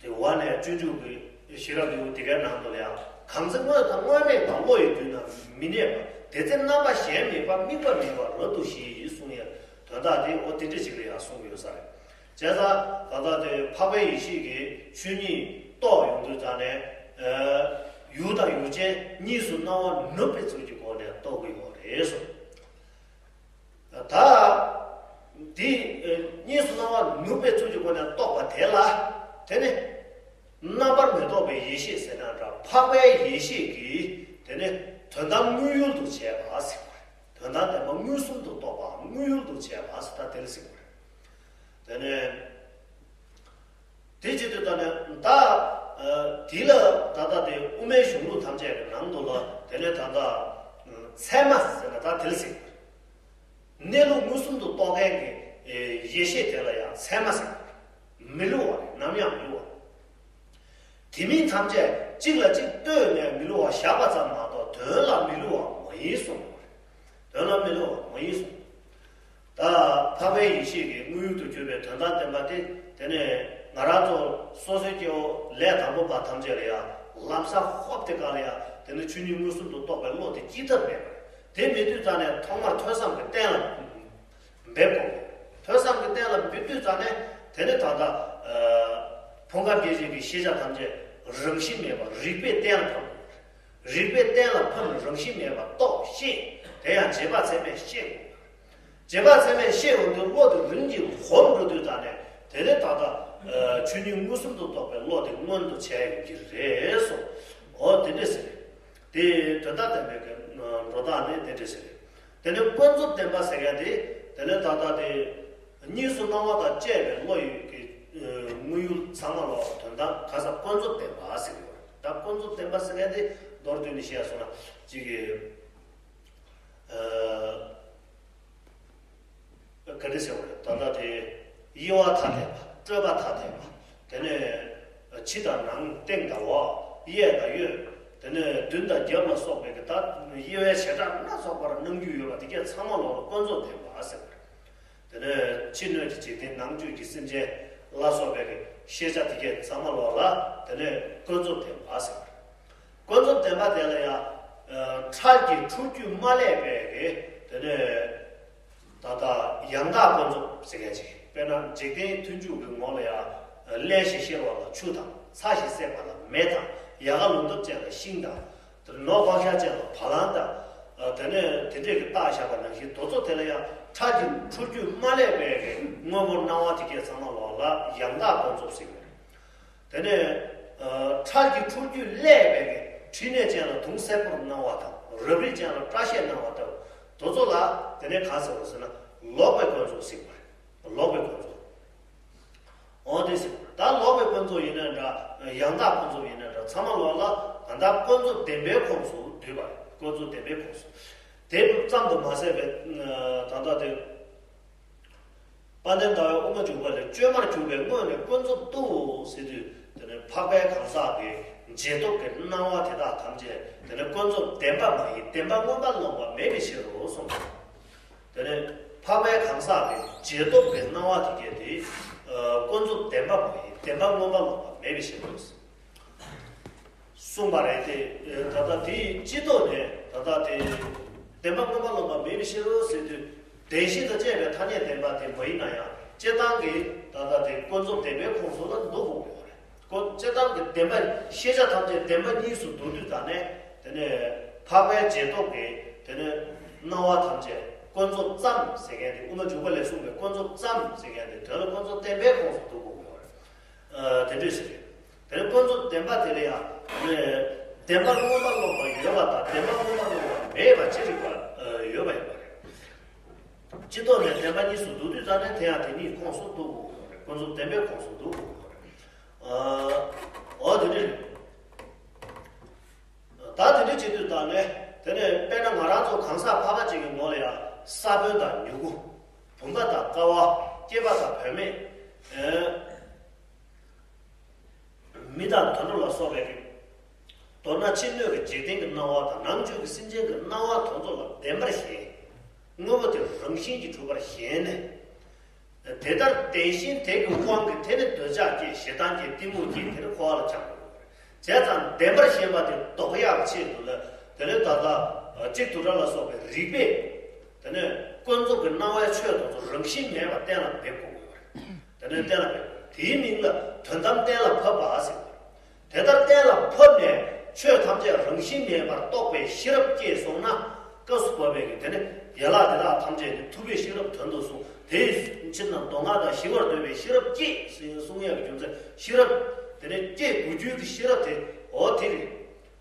དེ་བ་ནས་སྤྱོད་འཇུག་གི་ཤེས་རབ་ཀྱི་དེ་གའི་ནང་དུ་ལ་ཡང་། གང་ཚེ་དངོས་དང་དངོས་མེད་པ། བློ་ཡི་དུས་ན་མི་གནས་པ། དེ་ཚེ་རྣམ་པ་གཞན་མེད་པ། དམིགས་པ་མེད་པ་རབ་ཏུ་ཞི། གསུངས་ཡ། དོན་དག་དེ་འོ་དེ་འདྲ་ཞིག་ལ་ཡང་གསུངས་ཡོད་ས་རེད། བྱས་ཙང་ད་ལྟ་དེ་འཕགས་པའི་ཡེ་ཤེས་ཀྱི་ཆོས་ཉིད་རྟོགས་ཡོང་དུས་ཙང་ནས། ཡུལ་དང་ཡུལ་ཅན་གཉིས་སུ་སྣང་བ་ནུབ་པའི་ཚུལ་གྱི་སྒོ་ནས་རྟོགས་ཀྱི་ཡོད་རེད་གསུངས། ད་འདི་གཉིས་སུ་སྣང་བ་ནུབ་པའི་ཚུལ་གྱི་སྒོ་ནས་རྟོགས་པ་དེ་ལ། དེ་ནི་རྣམ་པར་མི་རྟོག་པའི་ཡེ་ཤེས་ཟེར་ན་འདྲ། འཕགས་པའི་ཡེ་ཤེས་ཀྱིས་དེ་ནི་དོན་དམ་དངོས་ཡུལ་དུ་བྱས་པ་ཟེར་བ་རེད། དོན་དམ་བདེན་པ་མངོན་སུམ་དུ་རྟོགས་པའམ་དངོས་ཡུལ་དུ་བྱས་པ་ཟེར། ད་དེ་ལ་ཟེར་བ་རེད། དེ་ནས། དེ་བྱེད་དུས་ད་ནི་ད། དེ་ལ་ད་ལྟ་དེ་དབུ་མའི་གཞུང་ལུགས་ཐམས་ཅད་ཀྱི་ནང་དུ་ལ་དེ་ནས་ད་ལྟ་ཚད་མ་ཟེར་ན་ད་དེ་ལ་ཟེར། གནས་ལུགས་མངོན་སུམ་དུ་རྟོགས་མཁན་གྱི་ཡེ་ཤེས་དེ་ལ་ཡང་ཚད་མ་ཟེར། མི་བསླུ་བ་རེད། ནམ་ཡང་མི་བསླུ་བ། དེ་མིན་ཐམས་ཅད་གཅིག་ལ་གཅིག་ལྟོས་ནས་མི་སླུ་བར་བཞག་པ་ཙམ་མ་གཏོགས་དོན་ལ་མི་སླུ་བ་མ་ཡིན་གསུངས། དོན་ལ་མི་སླུ་བ་མ་ཡིན་གསུངས། ད་འཕགས་པའི་ཡེ་ཤེས་ཀྱི་དངོས་ཡུལ་དུ་གྱུར་པའི་དོན་དམ་བདེན་པ་དེ། དེ་ནས་ང་རང་ཚོ་སོ་སོའི་སྐྱེ་བོ་ལས་དང་པོ་པ་ཐམས་ཅད་ལ་ཡང་ལམ་སང་ཧོབ་དེ་ག་ལ་ཡང་དེ་ནས་ཆོས་ཉིད་མངོན་སུམ་དུ་རྟོགས་པའི་བློ་དེ་སྐྱེ་ཐབས་མེད་པ་རེད། དེ་མེད་དུས་ཙང་ནས་ཐོག་མར་ཐོས་བསམ་གྱི་གཏན་ལ་འབེབས་དགོས། ཐོས་བསམ་གྱི་གཏན་ལ་འབེབས་དུས་ཙང་ནས་དེ་ནས་ད་ལྟ་ཕུང་ཁམས་སྐྱེ་མཆེད་ཀྱི་ཤེས་བྱ་ཐམས་ཅད་རང་བཞིན་མེད་པ་རིགས་པས་གཏན་ལ་ཕབ། རིགས་པས་གཏན་ལ་ཕབ་ནས་རང་བཞིན་མེད་པར་རྟོགས་ཤེས། དེ་ཡང་རྗེས་དཔག་ཚད་མས་ཤེས་དགོས། རྗེས་དཔག་ཚད་མས་ཤེས་འོང་དུས་བློ་དེ་རིམ་གྱིས་ཧོབ་འགྲོ་དུས་ཙང་ནས་དེ་ནས་ད་ལྟ་ཆོས་ཉིད་མངོན་སུམ་དུ་རྟོགས་པའི་བློ་དེ་མངོན་དུ་བྱས་ཡོང་གི་རེད་གསུངས། འོ་དེ་འདྲ་ཟེར། དེ་དོན་དམ་བདེན་པའི་གི་འགྲོ་སྟངས་ནི་དེ་འདྲ་ཟེར། དེ་ནས་ཀུན་རྫོབ་བདེན་པ་ཟེར་མཁན་དེ་དེ་ནས་ད་ལྟ་དེ་གཉིས་སུ་སྣང་བ་དང་བཅས་པའི་བློ་ཡི་གི་དངོས་ཡུལ་ཚང་མ་ལོག་དོན་དམ་ག་ས་ཀུན་རྫོབ་བདེན་པ་ཟེར་གི་ཡོད་རེད། ད་ཀུན་རྫོབ་བདེན་པ་ཟེར་མཁན་དེ་མདོར་བསྡུས་ནས་བཤད་སོང་ན་གཅིག་གི་ག་འདྲ་ཟེར་བ་རེད། ད་ལྟ་དེ་དབྱེ་བ་ཐ་དད་པ། སྤྲོས་པ་ཐ་དད་པ། དེ་ནས་ཕྱི་དང་ནང་སྟེང་དང་འོག་གཡས་དང་གཡོན། དེ་ནས་མདུན་དང་རྒྱབ་ལ་སོགས་པའི་གི་ད་དབྱེ་བའི་བྱེ་བྲག་སྣ་ཚོགས་པར་སྣང་རྒྱུ་ཡོད་པ་དེ་གས་ཚང་མ་ལོག་ལ་ཀུན་རྫོབ་བདེན་པ་ཟེར་བ་རེད། དེ་ནས་ཕྱི་སྣོད་ཀྱི་འཇིག་རྟེན་ནང་བཅུད་ཀྱི་སེམས་ཅན་ལ་སོགས་པའི་གི་ཤེས་བྱ་དེ་གས་ཚང་མ་ལོག་ལ་དེ་ནས་ཀུན་རྫོབ་བདེན་པ་ཟེར་བ་རེད། ཀུན་རྫོབ་བདེན་པ་དེ་ལ་ཡང་ཁྲག་གི་འཁྲུལ་རྒྱུས་མ་བསླད་པའི་གི་དེ་ནས་ད་ལྟ་ཡང་དག་ཀུན་རྫོབ་ཟེར་མཁན་ཅིག་དཔེར་ན་འཇིག་རྟེན་མཐུན་འཇུག་གི་ངོ་ལ་ཡང་རླན་ཞིང་གཤེར་བ་ལ་ཆུ་དང་། ཚ་ཞིང་བསྲེགས་པ་ལ་མེ་དང་། ཡལ་ག་ལོ་འདབ་ཅན་ལ་ཤིང་དང་། དེ་ནོར་བག་ཆགས་ཅན་ལ་བ་ལང་དང་། དེ་ནས་དེ་འདྲས་ཀྱི་རྟགས་བཞག་པ་ནང་བཞིན་དེ་ཚོ་དེ་ལ་ཡང་ཁྲག་གི་འཁྲུལ་རྒྱུས་མ་བསླད་པའི་གི་དངོས་པོར་སྣང་བ་དེ་གས་ཚང་མ་ལོག་ལ་ཡང་དག་ཀུན་རྫོབ་ཟེར་གི་རེད། དེ་ནས་ཁྲག་གི་འཁྲུལ་རྒྱུས་བསླད་པའི་གི་མཁྲིས་ནད་ཅན་ལ་དུག་སེར་པོར་སྣང་བ་དང་། རབ་རིབ་ཅན་ལ་སྐྲ་ཤད་སྣང་བ་ལྟ་བུ་དེ་ཚོ་ལ་དེ་ནས་ག་ཟེར་བ་ཟེར་ན་ལོག་པའི་ཀུན་རྫོབ་ཟེར་གི་རེད། ལོག་པའི་ཀུན་རྫོབ། འོ་དེ་ཟེར། ད་ལོག་པའི་ཀུན་རྫོབ་ཡིན་ན་འདྲ། ཡང་དག་ཀུན་རྫོབ་ཡིན་ན་འདྲ། ཚང་མ་ལོག་ལ་ད་ལྟ་ཀུན་རྫོབ་བདེན་པའི་ཁོངས་སུ་འདུས་པ་རེད། ཀུན་རྫོབ་བདེན་པའི་ཁོངས་སུ། དེ་ཙམ་དུ་མ་ཟད་པའི་ད་ལྟ་དེ། དཔལ་ལྡན་ཟླ་བའི་དབུ་མ་འཇུག་པ་ལས། བཅོས་མར་གྱུར་པའི་དངོས་ནི་ཀུན་རྫོབ་ཏུ་ཟེར་དུས། དེ་ནི་འཕགས་པའི་གང་ཟག་གི་རྗེས་ཐོབ་ཀྱི་སྣང་བ་དེ་དག་ཐམས་ཅད་དེ་ནི་ཀུན་རྫོབ་བདེན་པ་མ་ཡིན་བདེན་པ་མངོན་པར་རློམ་པ་མེད་པའི་ཕྱིར་རོ་གསུངས། དེ་ནི་འཕགས་པའི་གང་ཟག་གི་རྗེས་ཐོབ་ཀྱི་སྣང་བ་དེ་གས་དེ་ཀུན་རྫོབ་བདེན་པ་མ་ཡིན་བདེན་པ་མངོན་པར་རློམ་པ་མེད་པའི་ཕྱིར་རོ། གསུངས་པ་རེད་དེ། ད་ལྟ་དེའི་སྤྱི་ལྡོག་ནས་ད་ལྟ་དེ་བདེན་པ་མངོན་པར་རློམ་པ་མེད་པའི་ཕྱིར་རོ་ཟེར་དུས། བདེན་བཞི་དང་བཅས་པའི་ཐ་སྙད་བདེན་པ་དེ་མ་ཡིན་ན་ཡང་སྤྱིར་བཏང་གི་ད་ལྟ་དེ་ཀུན་རྫོབ་བདེན་པའི་ཁོངས་སུ་ལ་འདུ་དགོས་ཀྱི་ཡོད་རེད། ཀུན་སྤྱིར་བཏང་གི་བདེན་པ་ཤེས་བྱ་ཐམས་ཅད་བདེན་པ་གཉིས་སུ་འདུ་དུས་ད་ནས་དེ་ནས་འཕགས་པའི་རྗེས་ཐོབ་ཀྱི་དེ་ནས་སྣང་བ་ཐམས་ཅད་ཀུན་རྫོབ་ཙམ་ཟེར་མཁན་དེ་དབུ་མ་འཇུག་པ་ལས་གསུངས་པའི་ཀུན་རྫོབ་ཙམ་ཟེར་མཁན་དེ་དོན་ལ་ཀུན་རྫོབ་བདེན་པའི་ཁོངས་སུ་འདུ་དགོས་ཀྱི་ཡོད་རེད། དེ་འདྲས་ཞིག་རེད། དེ་ནས་ཀུན་རྫོབ་བདེན་པ་དེ་ལ་ཡང་། བདེན་པ་མངོན་པར་རློམ་པ་ཡོད་པ་དང་བདེན་པ་མངོན་པར་རློམ་པ་མེད་པ་ཅི་རིགས་པ་ཡོད་པ་ཡིན་པ་རེད། སྤྱི་ལྡོག་ནས་བདེན་པ་གཉིས་སུ་འདུ་དུས་ཙམ་ནས་དེ་ཡང་དེ་གཉིས་ཁོངས་སུ་འདུ་དགོས་ཀྱི་རེད། ཀུན་རྫོབ་བདེན་པའི་ཁོངས་སུ་འདུ་དགོས་ཀྱི་རེད། འོ་དེ་འདྲས་རེད། ད་དེ་འདྲས་བྱེད་དུས་ཙམ་ནས་དེ་ནས་དཔེར་ན་ང་རང་ཚོ་གང་ཟག་ཕལ་པ་ཅིག་གི་ངོ་ལ་ཡང་ས་བོན་དང་མྱུ་གུ། བུམ་པ་དང་ཀ་བ། སྐྱེས་པ་དང་བུད་མེད། མི་དང་དུད་འགྲོ་ལ་སོགས་པའི་རིགས། མདོར་ན་ཕྱི་སྣོད་ཀྱི་འཇིག་རྟེན་གྱི་སྣང་བ་དང་ནང་བཅུད་ཀྱི་སེམས་ཅན་གྱི་སྣང་བ་དེ་ཚོ་ལ་བདེན་པར་ཞེན། དངོས་པོ་དེ་རང་བཞིན་གྱིས་གྲུབ་པར་ཞེན་ནས། དེ་ལྟར་བདེན་ཞེན་དེ་གི་དབང་གིས་དེ་ནི་འདོད་ཆགས་སྐྱེས། ཞེ་སྡང་སྐྱེས། གཏི་མུག་སྐྱེས། དེ་ནི་འཁོར་བ་ལ་འཁྱམས་དགོས། བྱས་ཙང་བདེན་པར་ཞེན་པ་དེ་ལྡོག་ཡག་ཆེད་དུ་ལ། དེ་ནི་ད་ལྟ་གཅིག་ཏུ་ར་ལ་སོགས་པའི་རིགས་པས། དེ་ནས་ཀུན་རྫོབ་ཀྱི་སྣང་བའི་ཆོས་དེ་ཚོ་རང་བཞིན་མེད་པར་གཏན་ལ་འབེབས་དགོས་ཀྱི་ཡོད་རེད། དེ་ནས་གཏན་ལ་འབེབས། དེའི་མིང་ལ་དོན་དམ་གཏན་ལ་ཕབ་པ་ཟེར་བ་རེད། དེ་ལྟར་གཏན་ལ་ཕབ་ནས་ཆོས་ཐམས་ཅད་རང་བཞིན་མེད་པར་རྟོགས་པའི་ཤེས་རབ་སྐྱེས་སོང་ན། སྐབས་སུ་བབ་པའི་གི་དེ་ནས་ཡན་ལག་དེ་དག་ཐམས་ཅད་ནི་ཐུབ་པའི་ཤེས་རབ་དོན་དུ་གསུངས། དེའི་ཕྱིར་ན་མདོ་སྔགས་དང་ཞི་བར་འདོད་པའི་ཤེས་རབ་སྐྱེས་ཟེར་གསུང་ཡག་གི་རྒྱུ་མཚན། ཤེས་རབ་དེ་ནས་སྐྱེ་དགོས་རྒྱུའི་གི་ཤེས་རབ་དེ་འོ་དེ་རེད།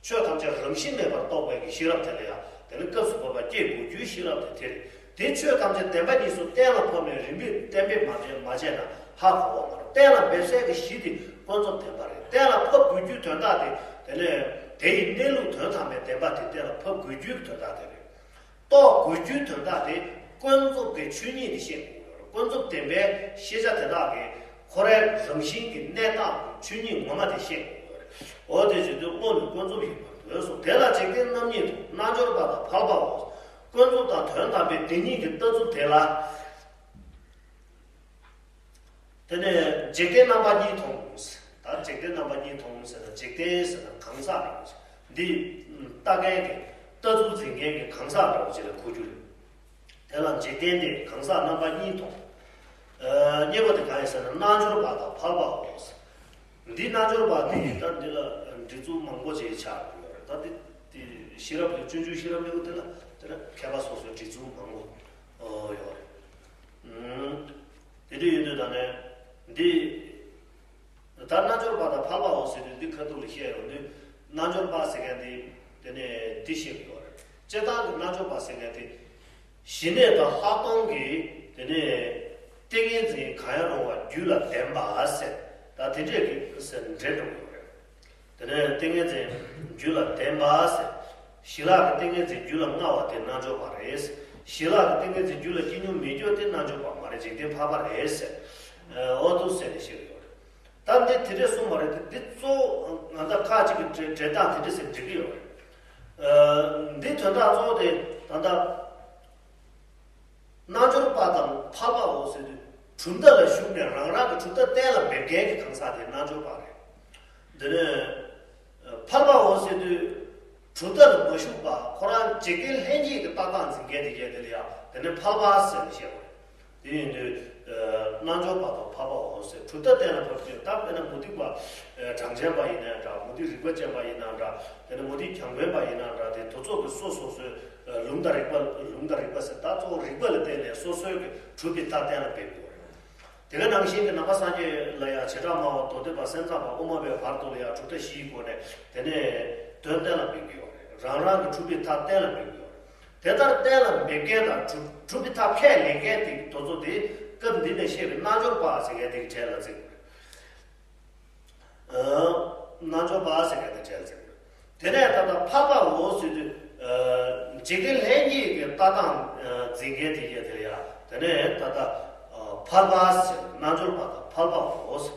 ཆོས་ཐམས་ཅད་རང་བཞིན་མེད་པར་རྟོགས་པའི་གི་ཤེས་རབ་དེ་ལ་ཡང་དེ་ནི་སྐབས་སུ་བབ་པ་སྐྱེ་དགོས་རྒྱུའི་ཤེས་རབ་དེ་དེ་རེད། དེ་ཆོས་ཐམས་ཅད་བདེན་པ་གཉིས་སུ་གཏན་ལ་ཕབ་ནས་རིམ་པས་གཏན་འབེབས་མ་བྱས་མ་བྱས་ན་ཧ་གོ་བ་མ་རེད། གཏན་ལ་འབེབས་སའི་གི་གཞི་དེ་ཀུན་རྫོབ་བདེན་པ་རེད། གཏན་ལ་ཕབ་དགོས་རྒྱུའི་དོན་དག་དེ་དེ་ནས་དེ་ཡི་གནས་ལུགས་དོན་དམ་པའི་བདེན་པ་དེ་གཏན་ལ་ཕབ་དགོས་རྒྱུའི་དོན་དག་དེ་རེད། རྟོགས་དགོས་རྒྱུའི་དོན་དག་དེ་ཀུན་རྫོབ་ཀྱི་ཆོས་ཉིད་དེ་ཤེས་དགོས། ཀུན་རྫོབ་བདེན་པའི་ཤེས་བྱ་དེ་དག་གི་ཁོ་རའི་རང་བཞིན་གྱི་གནས་སྟངས་ཆོས་ཉིད་ངོ་མ་དེ་ཤེས་དགོས། འོ་དེ་བྱེད་དུས་དངོས་ནི་ཀུན་རྫོབ་ཡིན་པར་འདོད་གསུངས། དེ་ལ་འཇིག་རྟེན་རྣམ་གཉིས་དང་། རྣལ་འབྱོར་པ་དང་ཕལ་པའོ། ཀུན་རྫོབ་དང་དོན་དམ་པའི་དེ་གཉིས་ཀྱི་ལྟ་ཚུལ་དེ་ལ། དེ་ནས་འཇིག་རྟེན་རྣམ་པ་གཉིས་མཐོང་། ད་འཇིག་རྟེན་རྣམ་པ་གཉིས་མཐོང་ཟེར་ན། འཇིག་རྟེན་ཟེར་ན་གང་ཟག་རེད། འདི་ལྟ་མཁན་གྱི་ལྟ་ཚུལ་འཛིན་མཁན་གྱི་གང་ཟག་འདྲ་བོ་ཅིག་ལ་གོ་རྒྱུ་རེད། དེ་ལ་འཇིག་རྟེན་དེ་གང་ཟག་རྣམ་པ་གཉིས་མཐོང་། ཨ། གཉིས་པ་དེ་གང་ཡིན་ཟེར་ན། རྣལ་འབྱོར་པ་དང་ཕལ་པའོ། འདི་རྣལ་འབྱོར་པ་དེ་ཡིན། ད་འདི་ལ་འབྲི་ཚུལ་མང་པོ་ཅིག་ཆགས་ཡོད་རེད། ད་འདི་འདི་ཤེས་རབ་ཀྱི་སྤྱོད་འཇུག་ཤེས་རབ་ཀློང་དེ་ལ་དེ་ལ་མཁས་པ་སོ་སོའི་འབྲི་ཚུལ་མང་པོ་ཡོད་རེད། ཨུམ། དེ་འདྲ་ཡིན་དུས་ད་ནས་འདི། ད་རྣལ་འབྱོར་པ་དང་ཕལ་པའོ་ཟེར་དུས་འདི་ཁ་ཐུག་ལ་བཤད་ཡོང་དུས། རྣལ་འབྱོར་པ་ཟེར་མཁན་འདི་དེ་ནས་འདི་བཤད་ཀྱི་ཡོད་རེད། སྤྱིར་བཏང་གི་རྣལ་འབྱོར་པ་ཟེར་མཁན་དེ། ཞི་གནས་དང་ལྷག་མཐོང་གི་དེ་ནས་ཏིང་ངེ་འཛིན་གང་ཡང་རུང་བ་རྒྱུད་ལ་ལྡན་པ་ཟེར། ད་དེ་འདྲས་ཀྱི་ཟེར་འདྲེས་འགྲོ་གི་ཡོད་རེད། དེ་ནས་ཏིང་ངེ་འཛིན་རྒྱུད་ལ་ལྡན་པ་ཟེར། ཞི་ལྷག་གི་ཏིང་ངེ་འཛིན་རྒྱུད་ལ་མངའ་བ་དེ་རྣལ་འབྱོར་པ་རེད། ཞི་ལྷག་གི་ཏིང་ངེ་འཛིན་རྒྱུད་ལ་སྐྱེ་མྱོང་མེད་རྒྱུ་དེ་རྣལ་འབྱོར་པ་མ་རེད། འཇིག་རྟེན་ཕལ་པ་རེད་ཟེར། འོ་འདུག་ཟེར་ནས་བཤད་ཀྱི་ཡོད་རེད། ད་འདི་དེ་འདྲས་གསུངས་པ་རེད་དེ། འདི་གཙོ་བོ་ང་ད་ཁ་ཅིག་གི་འགྲེལ་འགྲེལ་སྟངས་དེ་འདྲས་ཟེར་འགྲིག་གི་ཡོད་རེད། འདི་དོན་དག་གཙོ་བོ་དེ་ད་ལྟ། རྣལ་འབྱོར་པ་དང་ཕལ་པའོ་ཟེར་དུས། གྲུབ་མཐའ་ལ་ཞུགས་ནས་རང་རང་གི་གྲུབ་མཐའ་གཏན་ལ་འབེབས་མཁན་གྱི་གང་ཟག་དེ་རྣལ་འབྱོར་པ་རེད། འདི་ནས་ཕལ་པའོ་ཟེར་དུས། གྲུབ་མཐའ་ལ་མ་ཞུགས་པ། ཁོ་རང་འཇིག་རྟེན་ལྷན་སྐྱེས་ཀྱི་ལྟ་སྟངས་འཛིན་མཁན་དེ་གས་དེ་ལ་ཡང་དེ་ནས་ཕལ་པ་ཟེར་ནས་བཤད་པ་རེད། དེ་ཡིན་དུས། རྣལ་འབྱོར་པ་དང་ཕལ་པའོ་ཟེར། གྲུབ་མཐའ་གཏན་ལ་ཕབ་ཀྱི་ཡོད། ད་དཔེར་ན་མུ་སྟེགས་པ་གྲངས་ཅན་པ་ཡིན་ནའང་འདྲ། མུ་སྟེགས་རིག་པ་ཅན་པ་ཡིན་ནའང་འདྲ། དེ་ནས་མུ་སྟེགས་གྱང་འཕེན་པ་ཡིན་ནའང་འདྲ། དེ་དེ་ཚོ་གི་སོ་སོ་སོའི་ལུང་དང་རིགས་པ། ལུང་དང་རིགས་པ་ཟེར། ད་གཙོ་བོ་རིགས་པ་ལ་བརྟེན་ནས་སོ་སོའི་གི་གྲུབ་པའི་མཐའ་གཏན་ལ་འབེབས་དགོས་རེད། དེ་ག་ནང་བཞིན་གྱི་ནང་པ་སངས་རྒྱས་ལ་ཡང་བྱེ་བྲག་སྨྲ་བ། མདོ་སྡེ་པ། སེམས་ཙམ་པ། དབུ་མ་པའི་བར་དུ་ལ་ཡང་གྲུབ་མཐའ་བཞིའི་སྒོ་ནས་དེ་ནས་དོན་གཏན་ལ་འབེབས་ཀྱི་ཡོད་རེད། རང་རང་གི་གྲུབ་པའི་མཐའ་གཏན་ལ་འབེབས་ཀྱི་ཡོད་རེད། དེ་ལྟར་གཏན་ལ་འབེབས་མཁན་དང་གྲུབ་གྲུབ་པའི་མཐའ་ཁས་ལེན་མཁན་དེ་དེ་ཚོ་དེ་སྐབས་འདི་ནས་བཤད་པའི་རྣལ་འབྱོར་པ་ཟེར་མཁན་དེ་གི་གྲས་ལ་བརྩི་དགོས་རེད། རྣལ་འབྱོར་པ་ཟེར་མཁན་དེ་གྲས་ལ་བརྩི་དགོས་རེད། དེ་ནས་ད་ལྟ་ཕལ་པའོ་ཟེར་དུས། འཇིག་རྟེན་ལྷན་སྐྱེས་ཀྱི་ལྟ་སྟངས་འཛིན་མཁན་དེ་གས་དེ་ལ་ཡང་དེ་ནས་ད་ལྟ་ཕལ་པ་ཟེར། རྣལ་འབྱོར་པ་དང་ཕལ་པའོ་ཟེར།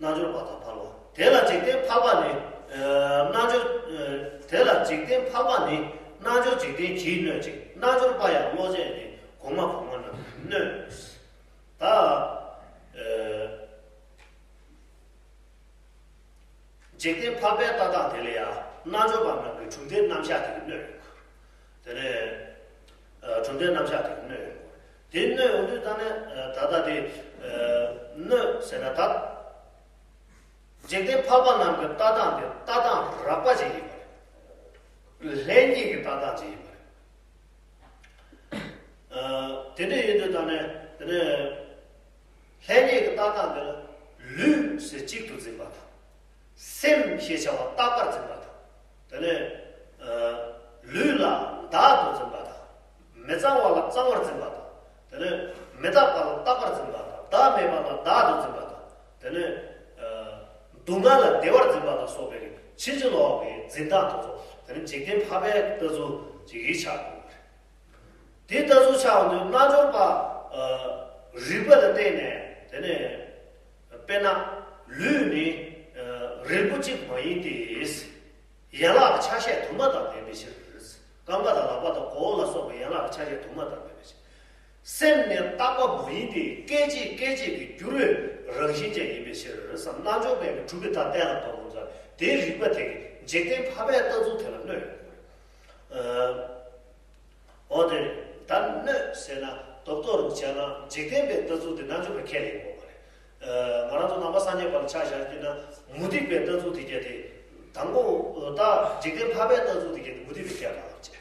རྣལ་འབྱོར་པ་དང་ཕལ་པ། དེ་ལ་འཇིག་རྟེན་ཕལ་པ་ནི། ཨ། རྣལ་འབྱོར། ཨ། དེ་ལ་འཇིག་རྟེན་ཕལ་པ་ནི། རྣལ་འབྱོར་འཇིག་རྟེན་གྱིས་གནོད་ཅིང་། རྣལ་འབྱོར་པ་ཡང་བློ་ཅན་ནི། གོང་མ་གོང་མ་རྣམས་ཀྱིས་གནོད། ད། ཨ། འཇིག་རྟེན་ཕལ་པའི་ལྟ་སྟངས་དེ་ལ་ཡང་རྣལ་འབྱོར་པ་རྣམས་ཀྱིས་གྲུབ་མཐའི་རྣམ་གཞག་དེ་གིས་གནོད་ཡོང་གི། དེ་ནས། ཨ། གྲུབ་མཐའི་རྣམ་གཞག་དེ་གིས་གནོད་ཡོང་གི། དེ་གནོད་ཡོང་དུས་ད་ནི། ཨ། ད་ལྟ་དེ། ཨ། གནོད་ཟེར་ན་ད། འཇིག་རྟེན་ཕལ་པ་རྣམས་ཀྱི་ལྟ་སྟངས་དེ་ལྟ་སྟངས་རགས་པ་ཅིག་ཡིན་པ་རེད། ལྷན་སྐྱེས་ཀྱི་ལྟ་སྟངས་ཅིག་ཡིན་པ་རེད། ཨ། དེ་འདྲ་ཡིན་དུས་ད་ནི་དེ་ནས་ལྷན་སྐྱེས་ཀྱི་ལྟ་སྟངས་དེ་ལ་ལུས་ཟེར་གཅིག་ཏུ་འཛིན་པ་དང་། སེམས་ཞེས་བྱ་བ་རྟག་པར་འཛིན་པ་དང་། དེ་ནས། ཨ། ལུས་ལ་བདག་ཏུ་འཛིན་པ་དང་། མི་གཙང་བ་ལ་གཙང་བར་འཛིན་པ་དང་། དེ་ནས་མི་རྟག་པ་ལ་རྟག་པར་འཛིན་པ་དང་། བདག་མེད་པ་ལ་བདག་ཏུ་འཛིན་པ་དང་། དེ་ནས། ཨ། སྡུག་བསྔལ་ལ་བདེ་བར་འཛིན་པ་ལ་སོགས་པའི་ཕྱིན་ཅི་ལོག་གི་འཛིན་སྟངས་དེ་ཚོ་དེ་ནི་འཇིག་རྟེན་ཕལ་པའི་ལྟ་ཚུལ་ཅིག་གིས་ཆགས་ཡོད་པ་རེད། དེ་ལྟ་ཚུལ་ཆགས་ཡོང་དུས་རྣལ་འབྱོར་པ། ཨ། རིགས་པ་ལ་བརྟེན་ནས་དེ་ནས། དཔེར་ན། ལུས་ནི། ཨ། རིལ་པོ་གཅིག་མ་ཡིན་ཏེ། ཡན་ལག་གི་ཆ་ཤས་དུ་མ་དང་ལྡན་པའི་ཕྱིར། རྐང་པ་དང་ལག་པ་དང་མགོ་བོ་ལ་སོགས་པའི་ཡན་ལག་གི་ཆ་ཤས་དུ་མ་དང་ལྡན་པའི་ཕྱིར། སེམས་ནི་རྟག་པ་མ་ཡིན་ཏེ། སྐད་ཅིག་སྐད་ཅིག་གིས་འགྱུར་བའི་རང་བཞིན་ཅན་ཡིན་པའི་ཕྱིར་ཟེར། རྣལ་འབྱོར་པས་ནི་གྲུབ་པའི་མཐའ་གཏན་ལ་ཕབ་འོང་ཙང་དེའི་རིགས་པ་དེ་གིས་འཇིག་རྟེན་ཕལ་པའི་ལྟ་ཚུལ་དེ་ལ་གནོད་ཡོང་གི་རེད། ཨ། འོ་དེ། ད་གནོད་ཟེར་ན་རྡོག་རྡོག་རུ་བྱས་ན་འཇིག་རྟེན་པའི་ལྟ་ཚུལ་དེ་རྣལ་འབྱོར་པས་ཁས་ལེན་དགོས་པ་རེད། ཨ། ང་རང་ཚོ་ནང་པ་སངས་རྒྱས་པ་ལ་ཆ་བཞག་གི་ན་མུ་སྟེགས་པའི་ལྟ་ཚུལ་དེ་གས་དེ། དང་པོ་ད་འཇིག་རྟེན་ཕལ་པའི་ལྟ་ཚུལ་དེ་གས་དེ་མུ་སྟེགས་པས་ཁས་མ་བླངས་བྱས།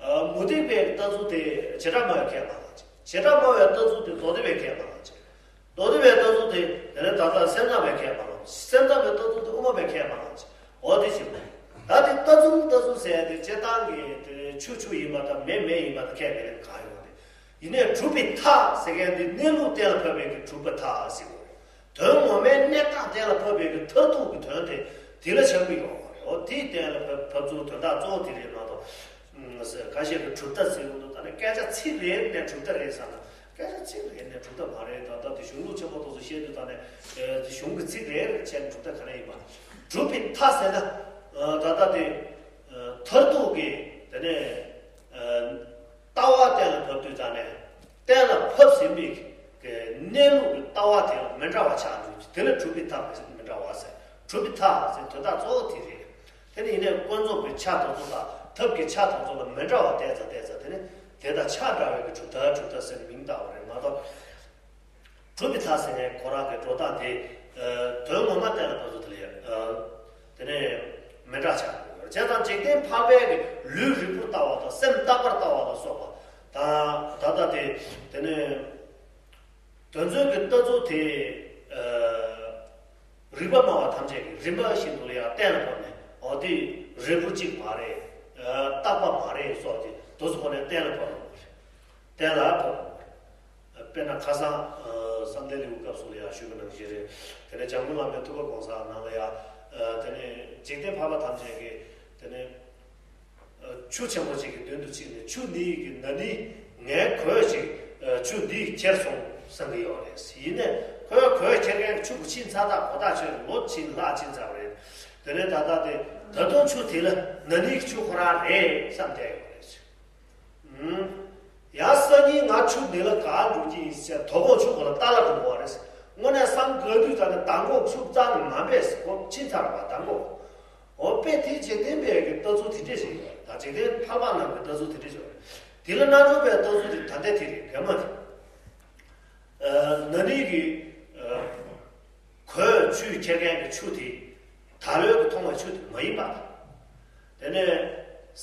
ཨ། མུ་སྟེགས་པའི་ལྟ་ཚུལ་དེ་བྱེ་བྲག་སྨྲ་བས་ཁས་མ་བླངས་བྱས། བྱེ་བྲག་སྨྲ་བའི་ལྟ་ཚུལ་དེ་མདོ་སྡེ་པས་ཁས་མ་བླངས་བྱས། མདོ་སྡེ་པའི་ལྟ་ཚུལ་དེ་དེ་ནས་ད་ལྟ་སེམས་ཙམ་པས་ཁས་མ་བླངས། སེམས་ཙམ་པའི་ལྟ་ཚུལ་དེ་དབུ་མ་པས་ཁས་མ་བླངས། འོ་དེ་བྱེད་དགོས། ད་དེ་ལྟ་ཚུལ་ལྟ་ཚུལ་ཟེར་ཡ་དེ་སྤྱིར་བཏང་གི་དེ་ཆོས་ཆོས་ཡིན་པ་དང་མེད་མེད་ཡིན་པ་དང་ཁས་མི་ལེན་གང་ཡོད་དེ། ཡིན་ནའི་གྲུབ་པའི་མཐའ་ཟེར་མཁན་དེ་གནས་ལུགས་གཏན་ལ་ཕབ་པའི་གི་གྲུབ་པའི་མཐའ་ཟེར་དགོས། དོན་ངོ་མའི་གནས་སྟངས་གཏན་ལ་ཕབ་པའི་གི་མཐར་ཐུག་གི་དོན་དེ་དེ་ལ་ཆགས་ཀྱི་ཡོད་རེད། འོ་དེ་གཏན་ལ་ཕབ་ཕབ་ཚུལ་དོན་དག་གཙོ་བོ་དེ་རེད་མ་གཏོགས། ཁ་ཤས་ཀྱིས་གྲུབ་མཐའ་ཟེར་ཡོང་དུས་ད་ནི་སྐད་ཆ་ཚིག་རེ་ནས་གྲུབ་མཐའ་རེད་བསམ་ན། དཔེ་ཆ་ཚིག་རེ་ནས་གྲུབ་མཐའ་མ་རེད། ད་ལྟ་དེ་གཞུང་ལུགས་ཆེན་པོ་དེ་ཚོ་བཤད་དུས་ད་ནས་གཞུང་གི་ཚིག་རེ་རེ་བྱས་ནས་གྲུབ་མཐའ་ག་རེ་ཡིན་པ། གྲུབ་པའི་མཐའ་ཟེར་ན་ད་ལྟ་དེ་མཐར་ཐུག་གི་དེ་ནས་ལྟ་བ་གཏན་ལ་ཕབ་དུས་ད་ནས་གཏན་ལ་ཕབ་ཟིན་པའི་གནས་ལུགས་ཀྱི་ལྟ་བ་དེ་ལ་མི་འདྲ་བ་ཆགས་འགྲོ་རྒྱུ་དེ་ལ་གྲུབ་པའི་མཐའ་མི་འདྲ་བ་ཟེར། གྲུབ་པའི་མཐའ་ཟེར་དོན་དག་གཙོ་བོ་དེ་རེད། དེ་ནི་ཡིན་ནའི་ཀུན་རྫོབ་ཀྱི་ཆ་དེ་ཚོ་དང་ཐབས་ཀྱི་ཆ་དེ་ཚོ་ལ་མི་འདྲ་བ་བལྟས་ཙང་བལྟས་ཙང་དེ་ནི་དེ་དང་ཆ་འདྲ་བའི་གི་གྲུབ་མཐའ་གྲུབ་མཐའ་ཟེར་ནས་མིང་བཏགས་པ་རེད་མ་གཏོགས། གྲུབ་པའི་མཐའ་ཟེར་ནས་ཁོ་རང་གི་འགྲོ་སྟངས་དེ་དོན་ངོ་མ་བལྟས་ན་ཁོ་ཚོ་དེ་ལས་དེ་ནས་མི་འདྲ་ཆགས་ཡོད་རེད། བྱས་ཙང་འཇིག་རྟེན་འཕགས་པའི་གི་ལུས་རིལ་པོར་ལྟ་བ་དང་སེམས་རྟག་པར་ལྟ་བ་ལ་སོགས་པ་དང་ད་ལྟ་དེ་དེ་ནས། དོན་མཚོན་གྱི་ལྟ་ཚུལ་དེ། རིག་པ་སྨྲ་བ་ཐམས་ཅད་ཀྱིས་རིམ་པ་བཞིན་དུ་ཡང་གཏན་ལ་ཕབ་ནས་འོ་དེ་རིལ་པོ་གཅིག་མ་རེད། རྟག་པ་མ་རེད་སོགས་ཀྱི་དུས་སུ་ཁོ་ནས་གཏན་ལ་ཕབ་པ་རེད། གཏན་ལ་ཕབ་པ་རེད། དཔེར་ན་ཁ་སང་བསམ་གཏན་ལེའུ་སྐབས་སུ་ལ་ཡང་ཞུས་པ་ནང་བཞིན་རེད། དེ་ནས་འཇམ་མགོན་བླ་མའི་ཐུབ་པ་གོང་ས་ནང་ལ་ཡང་དེ་ནས་འཇིག་རྟེན་འཕགས་པ་ཐམས་ཅད་ཀྱིས་དེ་ནས། ཆུ་ཆེན་པོ་ཅིག་གི་མདུན་དུ་ཕྱིན་ནས་ཆུ་འདིའི་གི་ན་ནིང་ངའི་གོས་ཤིག་ཆུ་འདིས་ཁྱེར་སོང་བསམ་གྱི་ཡོད་རེད། ཡིན་ནའི་ཁོའི་གོས་ཁྱེར་མཁན་གྱི་ཆུ་བོ་ཕྱིན་ཚར་ཐག་གོ་ཐག་ཆོད་ལོ་ཕྱིན་ལྷག་ཕྱིན་ཚར་བ་རེད། དེ་ནས་ད་ལྟ་དེ་ད་དུང་ཆུ་དེ་ལ་ན་ནིང་གི་ཆུ་ཁོ་རང་རེད་བསམ་བསྡད་ཡོད་རེད། ཡང་སང་ཉིན་ང་ཆུ་འདི་ལ་ག་འགྲོ་གི་ཡིན་ཟེར་དོ་དགོང་ཆུ་ཁོ་ལ་ལྟ་ལ་འགྲོ་དགོས་རེད། དངོས་གནས་བསམ་དགའ་དུས་ད་ནི་མདང་དགོང་ཆུ་རྩ་ནས་མ་འབེབས་ཟེར་གོ་ཕྱིན་ཚར་བ་མདང་དགོང་། འོ་དཔེ་དེ་འཇིག་རྟེན་པའི་གི་ལྟ་ཚུལ་དེ་འདྲས་ཞིག་ཡོད་རེད། ད་འཇིག་རྟེན་ཕལ་པ་རྣམས་ཀྱི་ལྟ་ཚུལ་དེ་འདྲས་ཞིག་ཡོད་རེད། དེ་ལ་རྣལ་འབྱོར་པའི་ལྟ་ཚུལ་དེ་ད་ལྟའི་དེ་རེད་གན་མ་རེད། ན་ནིང་གི་གོས་ཆུས་ཁྱེར་མཁན་གྱི་ཆུ་དེ་ད་ལོའི་གི་མཐོང་བའི་ཆུ་དེ་མ་ཡིན་པ་དང་། དེ་ནས་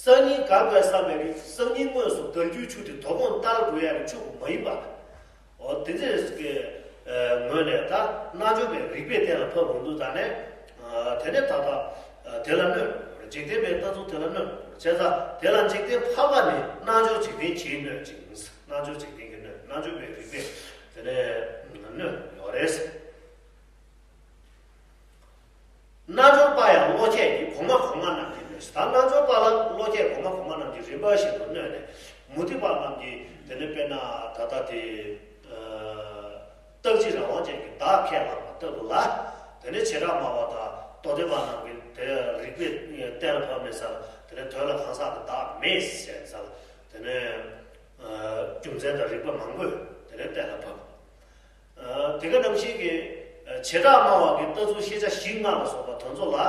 སང་ཉིན་ག་དགོས་བསམ་པའི་གི་སང་ཉིན་དངོས་སུ་དགའ་རྒྱུའི་ཆུ་དེ་དོ་དགོང་ལྟར་དགོས་ཡ་གི་ཆུ་མ་ཡིན་པ་དང་། འོ་དེ་འདྲས་ཀྱི་ངོས་ནས་ད་རྣལ་འབྱོར་པའི་རིགས་པས་གཏན་ལ་ཕབ་འོང་དུས་ད་ནས་དེ་ནས་ད་ལྟ་དེ་ལ་གནོད། འཇིག་རྟེན་པའི་ལྟ་ཚུལ་དེ་ལ་གནོད། བྱས་ཙང་དེ་ལ་འཇིག་རྟེན་ཕལ་པ་ནི་རྣལ་འབྱོར་འཇིག་རྟེན་གྱིས་གནོད་ཅིང་། རྣལ་འབྱོར་འཇིག་རྟེན་གྱིས་གནོད། རྣལ་འབྱོར་པའི་རིགས་པས་དེ་ནས་གནོད་ཡོད་རེད། རྣལ་འབྱོར་པ་ཡང་བློ་ཁྱད་ཀྱིས་གོང་མ་གོང་མ་རྣམས་ཀྱིས་གནོད། ད་རྣལ་འབྱོར་པ་ལ་བློ་ཁྱད་གོང་མ་གོང་མ་རྣམས་ཀྱིས་རིམ་པ་བཞིན་དུ་གནོད་ནས་མུ་སྟེགས་པ་རྣམས་ཀྱིས་དེ་ནས་དཔེར་ན་ད་ལྟ་དེ་རྟག་གཅིག་རང་དབང་ཅན་གྱི་བདག་ཁས་བླངས་པ་ལྟ་བུ་ལ། དེ་ནས་བྱེ་བྲག་སྨྲ་བ་དང་མདོ་སྡེ་པ་རྣམས་ཀྱིས་དེ་རིགས་པས་གཏན་ལ་ཕབ་མེད་སར་དེ་ནས་དོན་ལ་གང་ཟག་གི་བདག་མེད་ཟེར་སར་དེ་ནས་རྒྱུ་མཚན་དང་རིགས་པ་མང་པོས་དེ་ནས་གཏན་ལ་ཕབ། དེ་ག་ནང་བཞིན་གྱི་བྱེ་བྲག་སྨྲ་བ་གི་ལྟ་ཚུལ་ཤེས་བྱ་བཞི་ལྔ་ལ་སོགས་པ་དོན་ཚོགས་ལ།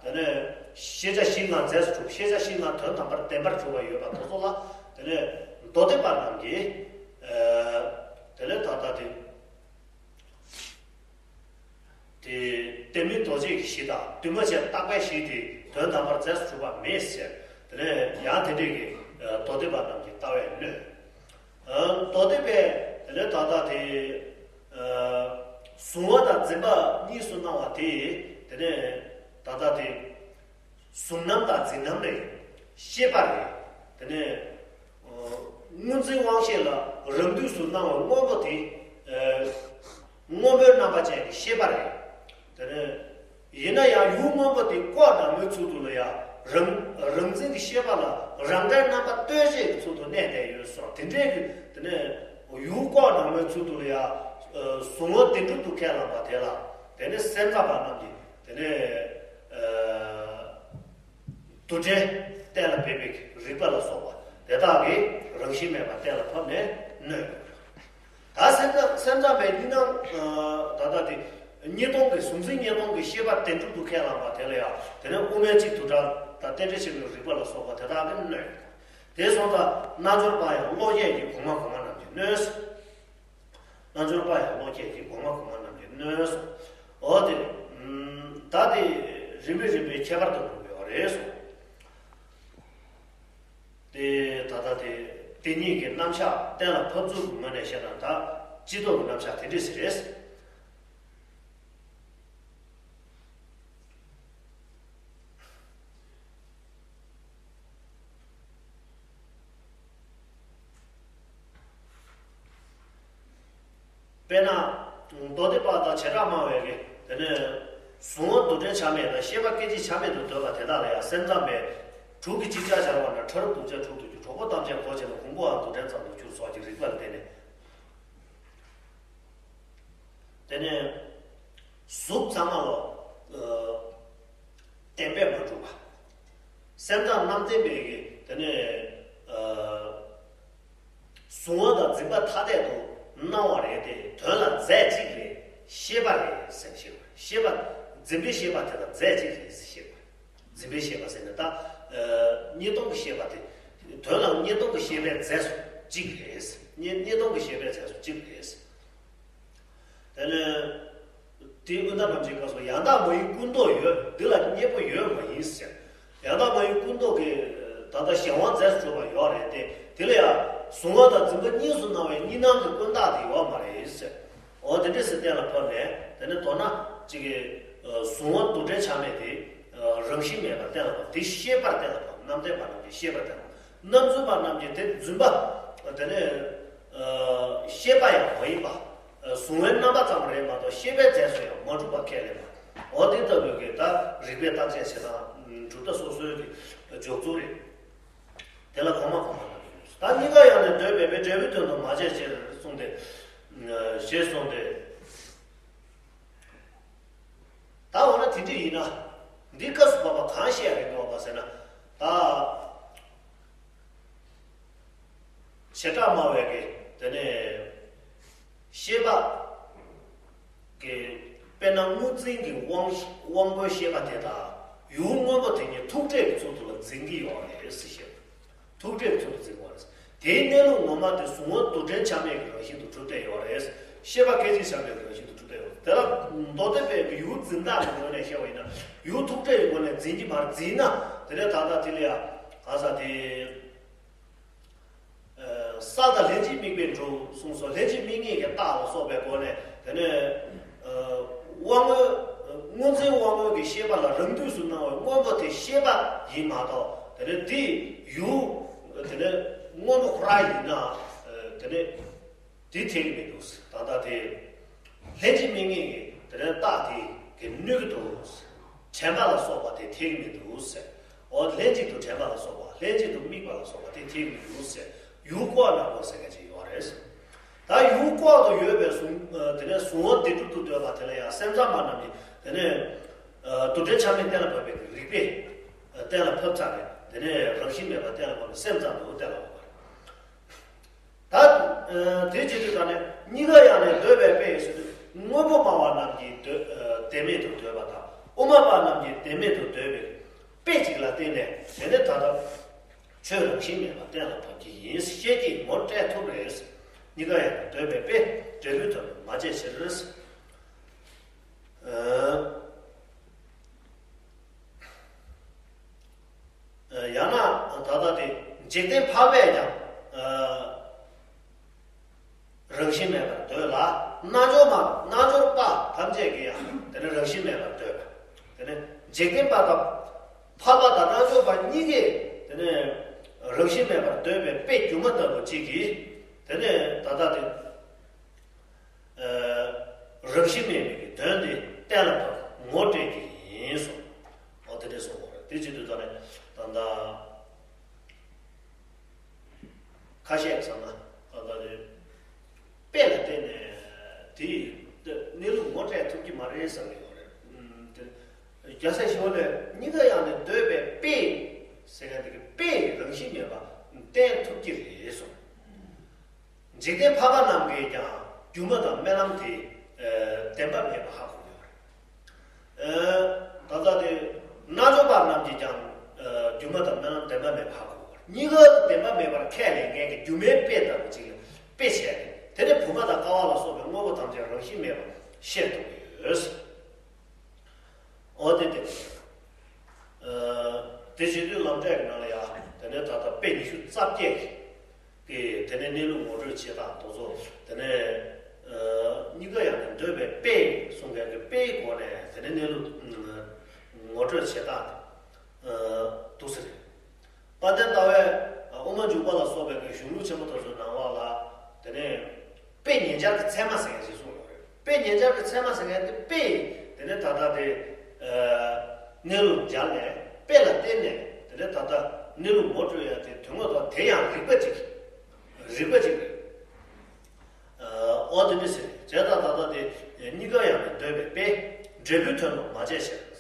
དེ་ནས་ཤེས་བྱ་བཞི་ལྔ་རྫས་སུ་གྲུབ། ཤེས་བྱ་བཞི་ལྔ་དོན་དམ་པར་བདེན་པར་གྲུབ་པ་ཡོད་པ་དོན་ཚོགས་ལ། དེ་ནས་མདོ་སྡེ་པ་རྣམས་ཀྱིས། དེ་ནས་ད་ལྟ་དེ། དེ་དེ་མིན་རྡོ་རྗེ་གི་གཞི་དང་འདུས་མ་བྱས་རྟག་པའི་གཞི་དེ་དོན་དམ་པར་རྫས་སུ་གྲུབ་པ་མེད་ཟེར། དེ་ནས་ཡང་དེ་འདྲས་ཀྱི་མདོ་སྡེ་པ་རྣམས་ཀྱི་ལྟ་བས་གནོད། མདོ་སྡེ་པས་དེ་ནས་ད་ལྟ་དེ། གཟུང་བ་དང་འཛིན་པ་གཉིས་སུ་སྣང་བ་དེ་དེ་ནས་ད་ལྟ་དེ། གཟུང་རྣམ་དང་འཛིན་རྣམ་རེད། ཤེས་པ་རེད། དེ་ནས། སྔོ་འཛིན་དབང་ཤེས་ལ་རང་དུས་སུ་སྣང་བའི་སྔོན་པོ་དེ། སྔོན་པོའི་རྣམ་པ་ཅན་གྱི་ཤེས་པ་རེད། དེ་ནས། ཡིན་ན་ཡང་ཡུལ་སྔོན་པོ་དེ་ལྐོག་ན་མོའི་ཚུལ་དུ་ལ་ཡང་རང་རང་འཛིན་གྱི་ཤེས་པ་ལ་རང་འདྲའི་རྣམ་པ་ལྟོས་བཅས་ཀྱི་ཚུལ་དུ་གནས་བསྡད་ཡོད་སོགས་དེ་འདྲའི་གི་དེ་ནས་ཡུལ་ལྐོག་ན་མོའི་ཚུལ་དུ་ལ་ཡང་གཟུང་བ་བདེན་གྲུབ་ཏུ་ཁས་བླངས་པ་དེ་ལ་དེ་ནས་སེམས་ཙམ་པ་རྣམས་ཀྱིས་དེ་ནས་འདུ་འབྲལ་གཏན་ལ་འབེབས་པའི་རིགས་པ་ལ་སོགས་པ་དེ་དག་གིས་རང་བཞིན་མེད་པ་གཏན་ལ་ཕབ་ནས་གནོད། ད་སེམས་ཙམ་སེམས་ཙམ་པའི་གཉིས་སྣང་ད་ལྟ་དེ་གཉིས་སྟོང་གི་གཟུང་འཛིན་གཉིས་སྟོང་གི་ཤེས་པ་བདེན་གྲུབ་ཏུ་ཁས་བླངས་པ་དེ་ལ་ཡང་དེ་ནས་དབུ་མའི་སྤྱི་དུ་དྲག་དང་རྟེན་འབྲེལ་ཆེན་པོའི་རིགས་པ་ལ་སོགས་པ་དེ་དག་གིས་གནོད། དེ་སོང་ཙང་རྣལ་འབྱོར་པ་ཡང་བློ་སྐྱེད་ཀྱིས་གོང་མ་གོང་མ་རྣམས་ཀྱིས་གནོད། རྣལ་འབྱོར་པ་ཡང་བློ་སྐྱེད་ཀྱིས་གོང་མ་གོང་མ་རྣམས་ཀྱིས་གནོད། འོ་དེ། ད་དེ་རིམ་པས་རིམ་པས་ཁྱད་པར་དུ་འགྲོ་གི་ཡོད་རེད་གསུངས། དེ་ད་ལྟ་དེ་དེ་གཉིས་ཀྱི་རྣམ་གཞག་གཏན་ལ་ཕབ་ཚུལ་གྱི་ངོས་ནས་བཤད་ན་ད་སྤྱི་ལྡོག་གི་རྣམ་གཞག་དེ་འདྲས་ཟེར་རེད། དཔེར་ན། མདོ་སྡེ་པ་དང་བྱེ་བྲག་སྨྲ་བའི་གི་དེ་ནས་གཟུང་བ་འདུ་འབྲལ་ཆ་མེད་དང་ཤེས་པ་སྐད་ཅིག་ཆ་མེད་དུ་འདོད་པ་དེ་དག་ལ་ཡང་སེམས་ཙམ་པས་དྲུག་གི་ཅིག་ཅར་སྦྱར་བ་ན་ཕྲ་རབ་དྲུག་ཅར་དྲུག་ཏུ་འགྱུར། གྲོགས་པོ་ཐམས་ཅད་གོ་ཆེ་ན་གོང་བུའང་འདུ་འབྲལ་ཙམ་དུ་འགྱུར་སོགས་ཀྱི་རིགས་པ་ལ་བརྟེན་ནས། དེ་ནས་གཟུགས་ཚང་མ་ལ་ཨ་བརྟན་པས་མ་གྲུབ་པ། སེམས་ཙམ་རྣམ་བརྟན་པའི་གི་དེ་ནས་ཨ་གཟུང་བ་དང་འཛིན་པ་ཐ་དད་དུ་སྣང་བ་རེད་དེ། དོན་ལ་རྫས་གཅིག་རེད། ཤེས་པ་རེད་ཟེར་ཤེས་པ། ཤེས་པ། འཛིན་པའི་ཤེས་པ་དེ་དང་རྫས་གཅིག་རེད་ཟེར་ཤེས་པ། འཛིན་པའི་ཤེས་པ་ཟེར་ན་ད་ཨ་གཉིས་སྟོང་གི་ཤེས་པ་དེ། དོན་ལ་གཉིས་སྟོང་གི་ཤེས་པའི་རྫས་སུ་གཅིག་རེད། གཉིས་གཉིས་སྟོང་གི་ཤེས་པའི་རྫས་སུ་གཅིག་རེད། དེ་ནས་དེའི་ཀུན་བརྟགས་རྣམ་བཅད་སྐབས་སུ་ཡང་དག་མ་ཡིན་ཀུན་རྟོག་ཡོད། འདི་ལ་གཉེན་པོ་ཡོད་མ་ཡིན་ཟེར། ཡང་དག་མ་ཡིན་ཀུན་རྟོག་གི་ད་ལྟ་གཞན་དབང་རྫས་སུ་གྱུར་པ་ཡོད་རེད་དེ། དེ་ལ་ཡང་གཟུང་བ་དང་འཛིན་པ་གཉིས་སུ་སྣང་བའི་གཉིས་སྣང་གི་ཀུན་བརྟགས་དེ་ཡོད་མ་རེད་ཟེར། འོ་དེ་འདྲ་ཟེར་གཏན་ལ་ཕབ་ནས། དེ་ནས་མདོར་ན་གཅིག་གི་གཟུང་བ་རྡུལ་ཕྲན་ཆ་མེད་དེ་རང་བཞིན་མེད་པར་གཏན་ལ་ཕབ། དེ་ཤེས་པར་གཏན་ལ་ཕབ། རྣམ་བརྟན་པ་རྣམས་ཀྱིས་ཤེས་པར་གཏན་ལ་ཕབ། རྣམ་རྫུན་པ་རྣམས་ཀྱིས་དེ་རྫུན་པ། དེ་ནས་ཤེས་པ་ཡང་མ་ཡིན་པ། གཟུང་བའི་རྣམ་པ་ཙམ་རེད་མ་གཏོགས་ཤེས་པའི་རྫས་སུ་ཡང་མ་གྲུབ་པ་ཁས་ལེན་པ། འོ་དེ་ལྟ་བུའི་གི་ད་རིགས་པས་བརྟག་དཔྱད་བྱེད་སྟངས་གྲུབ་མཐའ་སོ་སོའི་གི་འཇོག་ཚུལ་རེད། དེ་ལ་གོང་མ་གོང་མ་ལ་ད་གཉིས་ཀ་ཡང་ནི་འདོད་པའི་དཔེ། འབྲས་བུའི་དོན་དུ་མ་དཔྱད་ཕྱིར་གསུངས་ཏེ། ཞེས་གསུངས་ཏེ། ད་འོ་ན་དེ་འདྲ་ཡིན་ན། འདི་སྐབས་སུ་བབ་པ་གང་བཤད་རེད་འདུག་པ་ཟེར་ན། ད་བྱེ་བྲག་སྨྲ་བའི་གི་དེ་ནས་ཤེས་པ་གི་དཔེར་ན་དངོས་འཛིན་གྱི་དབང་དབང་པོའི་ཤེས་པ་དེ་དག་ཡུལ་དངོས་པོ་དེ་ཉིད་ཐུག་བྲལ་གྱི་ཚུལ་དུ་ལ་འཛིན་གྱི་ཡོད་རེད་ཟེར་བཤད། ཐུག་བྲལ་གྱི་ཚུལ་དུ་འཛིན་པ་རེད། དེའི་གནས་ལུགས་ངོ་མ་དེ་གཟུང་བ་རྡུལ་ཕྲན་ཆ་མེད་ཀྱི་རང་བཞིན་དུ་གྲུབ་བསྡད་ཡོད་རེད། ཤེས་པ་སྐད་ཅིག་ཆ་མེད་ཀྱི་རང་བཞིན་དུ་གྲུབ་བསྡད་ཡོད་རེད། དེ་ལ་མདོ་སྡེ་པའི་ཡུལ་འཛིན་སྟངས་ཀྱི་ངོས་ནས་བཤད་པ་ཡིན་ན། ཡུལ་ཐུག་བྲལ་གྱི་སྒོ་ནས་འཛིན་གྱི་མ་རེད། འཛིན་ན་དེ་ནས་ད་ལྟ་དེ་ལ་ཡ་ག་ས་དེ། ས་དང་ལྷན་ཅིག་དམིགས་པས་འགྲུབ་གསུངས་སོ། ལྷན་ཅིག་དམིགས་ངེས་ཀྱི་རྟགས་ལ་སོགས་པའི་སྒོ་ནས། དེ་ནས་དབང་མངོན། དངོས་འཛིན་དབང་མངོན་གྱི་ཤེས་པ་ལ་རང་དུས་སུ་སྣང་བའི་དངོས་པོ་དེ་ཤེས་པ་ཡིན་མ་གཏོགས། དེ་ནས་དེ་ཡུལ། དེ་ནས་དངོས་པོ་ཁོ་རང་ཡིན་ན། དེ་ནས་དེ་འཐད་ཀྱི་མི་འདུག་ད་ལྟ་དེ། ལྷན་ཅིག་དམིགས་ངེས་ཀྱི་དེ་ནས་རྟགས་དེ་གི་གནོད་ཀྱི་འདུག་དྲན་པ་ལ་སོགས་པ་དེ་འཐད་ཀྱི་མི་འདུག་ཟེར། འོ་ལྷན་ཅིག་ཏུ་དྲན་པ་ལ་སོགས་པ། ལྷན་ཅིག་ཏུ་དམིགས་པ་ལ་སོགས་པ་དེ་འཐད་ཀྱི་མི་འདུག་ཟེར། ཡུལ་ལྐོག་ན་ལྐོག་ཟེར་མཁན་ཅིག་ཡོད་རེད། ད་ཡུལ་ལྐོག་ཏུ་ཡོད་པའི་གཟུང་། དེ་ནས་གཟུང་བ་བདེན་གྲུབ་ཏུ་འདོད་པ་དེ་ལ་ཡང་སེམས་ཙམ་པ་རྣམས་ཀྱིས་དེ་ནས་རྡུལ་ཕྲན་ཆ་མེད་གཏན་ལ་ཕབ་པའི་རིགས་པས་གཏན་ལ་ཕབ་ཚར་རེད། དེ་ནས་རང་བཞིན་མེད་པ་གཏན་ལ་ཕབ་ནས་སེམས་ཙམ་དུ་གཏན་ལ་ཕབ་པ་རེད། ད་དེ་བྱེད་དུས་ད་ནི་གཉིས་ཀ་ཡང་ནི་འདོད་པའི་དཔེ་ཟེར་དུས། དངོས་པོ་སྨྲ་བ་རྣམས་ཀྱིས་འདོད། བདེན་མེད་དུ་འདོད་པ་དང་། དབུ་མ་པ་རྣམས་ཀྱིས་བདེན་མེད་དུ་འདོད་པའི་དཔེ་གཅིག་ལ་བརྟེན་ནས། དེ་ནི་ད་ལྟ་ཆོས་རང་བཞིན་མེད་པ་གཏན་ལ་ཕབ་ཀྱི་ཡིན་ཞེས་ཀྱིས་ངོ་སྤྲད་ཐུབ་རེད། གཉིས་ཀ་ཡང་ནི་འདོད་པའི་དཔེ། འབྲས་བུའི་དོན་དུ་མ་དཔྱད་ཕྱིར། ཡང་ན་ད་ལྟ་དེ་འཇིག་རྟེན་འཕགས་པས་ཀྱང་རང་བཞིན་མེད་པར་འདོད་ལ། རྣལ་འབྱོར་མ། རྣལ་འབྱོར་པ་ཐམས་ཅད་ཀྱིས་ཡང་དེ་ནི་རང་བཞིན་མེད་པར་འདོད་པ། དེ་ནི་འཇིག་རྟེན་པ་དང་འཕགས་པ་དང་རྣལ་འབྱོར་པ་གཉིས་ཀས་དེ་ནི་རང་བཞིན་མེད་པར་འདོད་པའི་དཔེ་སྒྱུ་མ་ལྟ་བུ་གཅིག་གིས་དེ་ནི་ད་ལྟ་དེ། རང་བཞིན་མེད་པའི་དོན་དེ་གཏན་ལ་ཕབ་ངོ་སྤྲད་ཀྱི་ཡིན་གསུངས། འོ་དེ་འདྲ་གསུངས་པ་རེད། དེ་བྱེད་དུས་ད་ནི་ད་ལྟ་ཁ་ཤས་བསམ་ན་ད་ལྟ་དེ་དཔེ་ལ་བརྟེན་ནས་དེའི་གནས་ལུགས་ངོ་སྤྲད་ཐུབ་ཀྱི་མ་རེད་བསམ་གྱི་ཡོད་རེད། ཨུམ། དེ་རྒྱལ་སྲས་ཞི་བ་ལྷས་གཉིས་ཀ་ཡང་ནི་འདོད་པའི་དཔེ་ཟེར་མཁན་དེ་གི་དཔེ་རང་བཞིན་མེད་པ་བསྟན་ཐུབ་ཀྱི་རེད་གསུངས། འཇིག་རྟེན་འཕགས་པ་རྣམས་ཀྱིས་ཀྱང་སྒྱུ་མ་དང་རྨི་ལམ་དེ་བདེན་པ་མེད་པ་ཧ་གོ་ཡོད་རེད། ད་ལྟ་དེ་རྣལ་འབྱོར་པ་རྣམས་ཀྱིས་ཀྱང་སྒྱུ་མ་དང་རྨི་ལམ་བདེན་པ་མེད་པ་ཧ་གོ་ཡོད་རེད། གཉིས་ཀ་བདེན་པ་མེད་པར་ཁས་ལེན་མཁན་གྱི་སྒྱུ་མའི་དཔེ་ལྟ་བུ་ཅིག་ལ་དཔེ་བྱས་ནས། དེ་ནས་བུམ་པ་དང་ཀ་བ་ལ་སོགས་པའི་དངོས་པོ་ཐམས་ཅད་རང་བཞིན་མེད་པ་བཤད་ཐུབ་ཀྱི་ཡོད། འོ་དེ་དེ། དེ་བྱེད་དུས་ལམ་འབྲས་ཀྱི་ནང་ལ་ཡང་དེ་ནས་ད་ལྟ་དཔེ་ཉི་ཤུ་རྩ་བརྒྱད་ཀྱི་དེ་ནས་གནས་ལུགས་ངོ་སྤྲོད་བྱེད་སྟངས་དེ་ཚོ། དེ་ནས་གཉིས་ཀ་ཡང་ནི་འདོད་པའི་དཔེ་གསུངས་པའི་གི་དཔེའི་སྒོ་ནས་དེ་ནས་གནས་ལུགས་ངོ་སྤྲོད་བྱེད་སྟངས་འདུག་ཟེར། དཔལ་ལྡན་ཟླ་བས་དབུ་མ་འཇུག་པ་ལ་སོགས་པའི་གི་གཞུང་ལུགས་ཆེན་པོ་དེ་ཚོའི་ནང་ལོགས་ལ། དེ་ནས་དཔེ་ཉེ་སྦྱར་གྱི་ཚད་མ་ཟེར་མཁན་ཞིག་གསུངས་ཡོད་རེད། དཔེ་ཉེ་སྦྱར་གྱི་ཚད་མ་ཟེར་མཁན་དེ་དཔེ་དེ་ནས་ད་ལྟ་དེ་གནས་ལུགས་སྦྱར་ནས། དཔེ་ལ་བརྟེན་ནས་དེ་ནས་ད་ལྟ་གནས་ལུགས་ངོ་སྤྲོད་ཡ་དེ་དོན་ངོ་ཐོག་དེ་ཡང་རིགས་པ་ཅིག་རིགས་པ་ཅིག་རེད། ཨོ་དེ་འདྲ་ཟེར་བྱས་ཙང་ད་ལྟ་དེ་ གཉིས་ཀ་ཡང་ནི་འདོད་པའི་དཔེ། འབྲས་བུའི་དོན་དུ་མ་བྱས་ཕྱིར།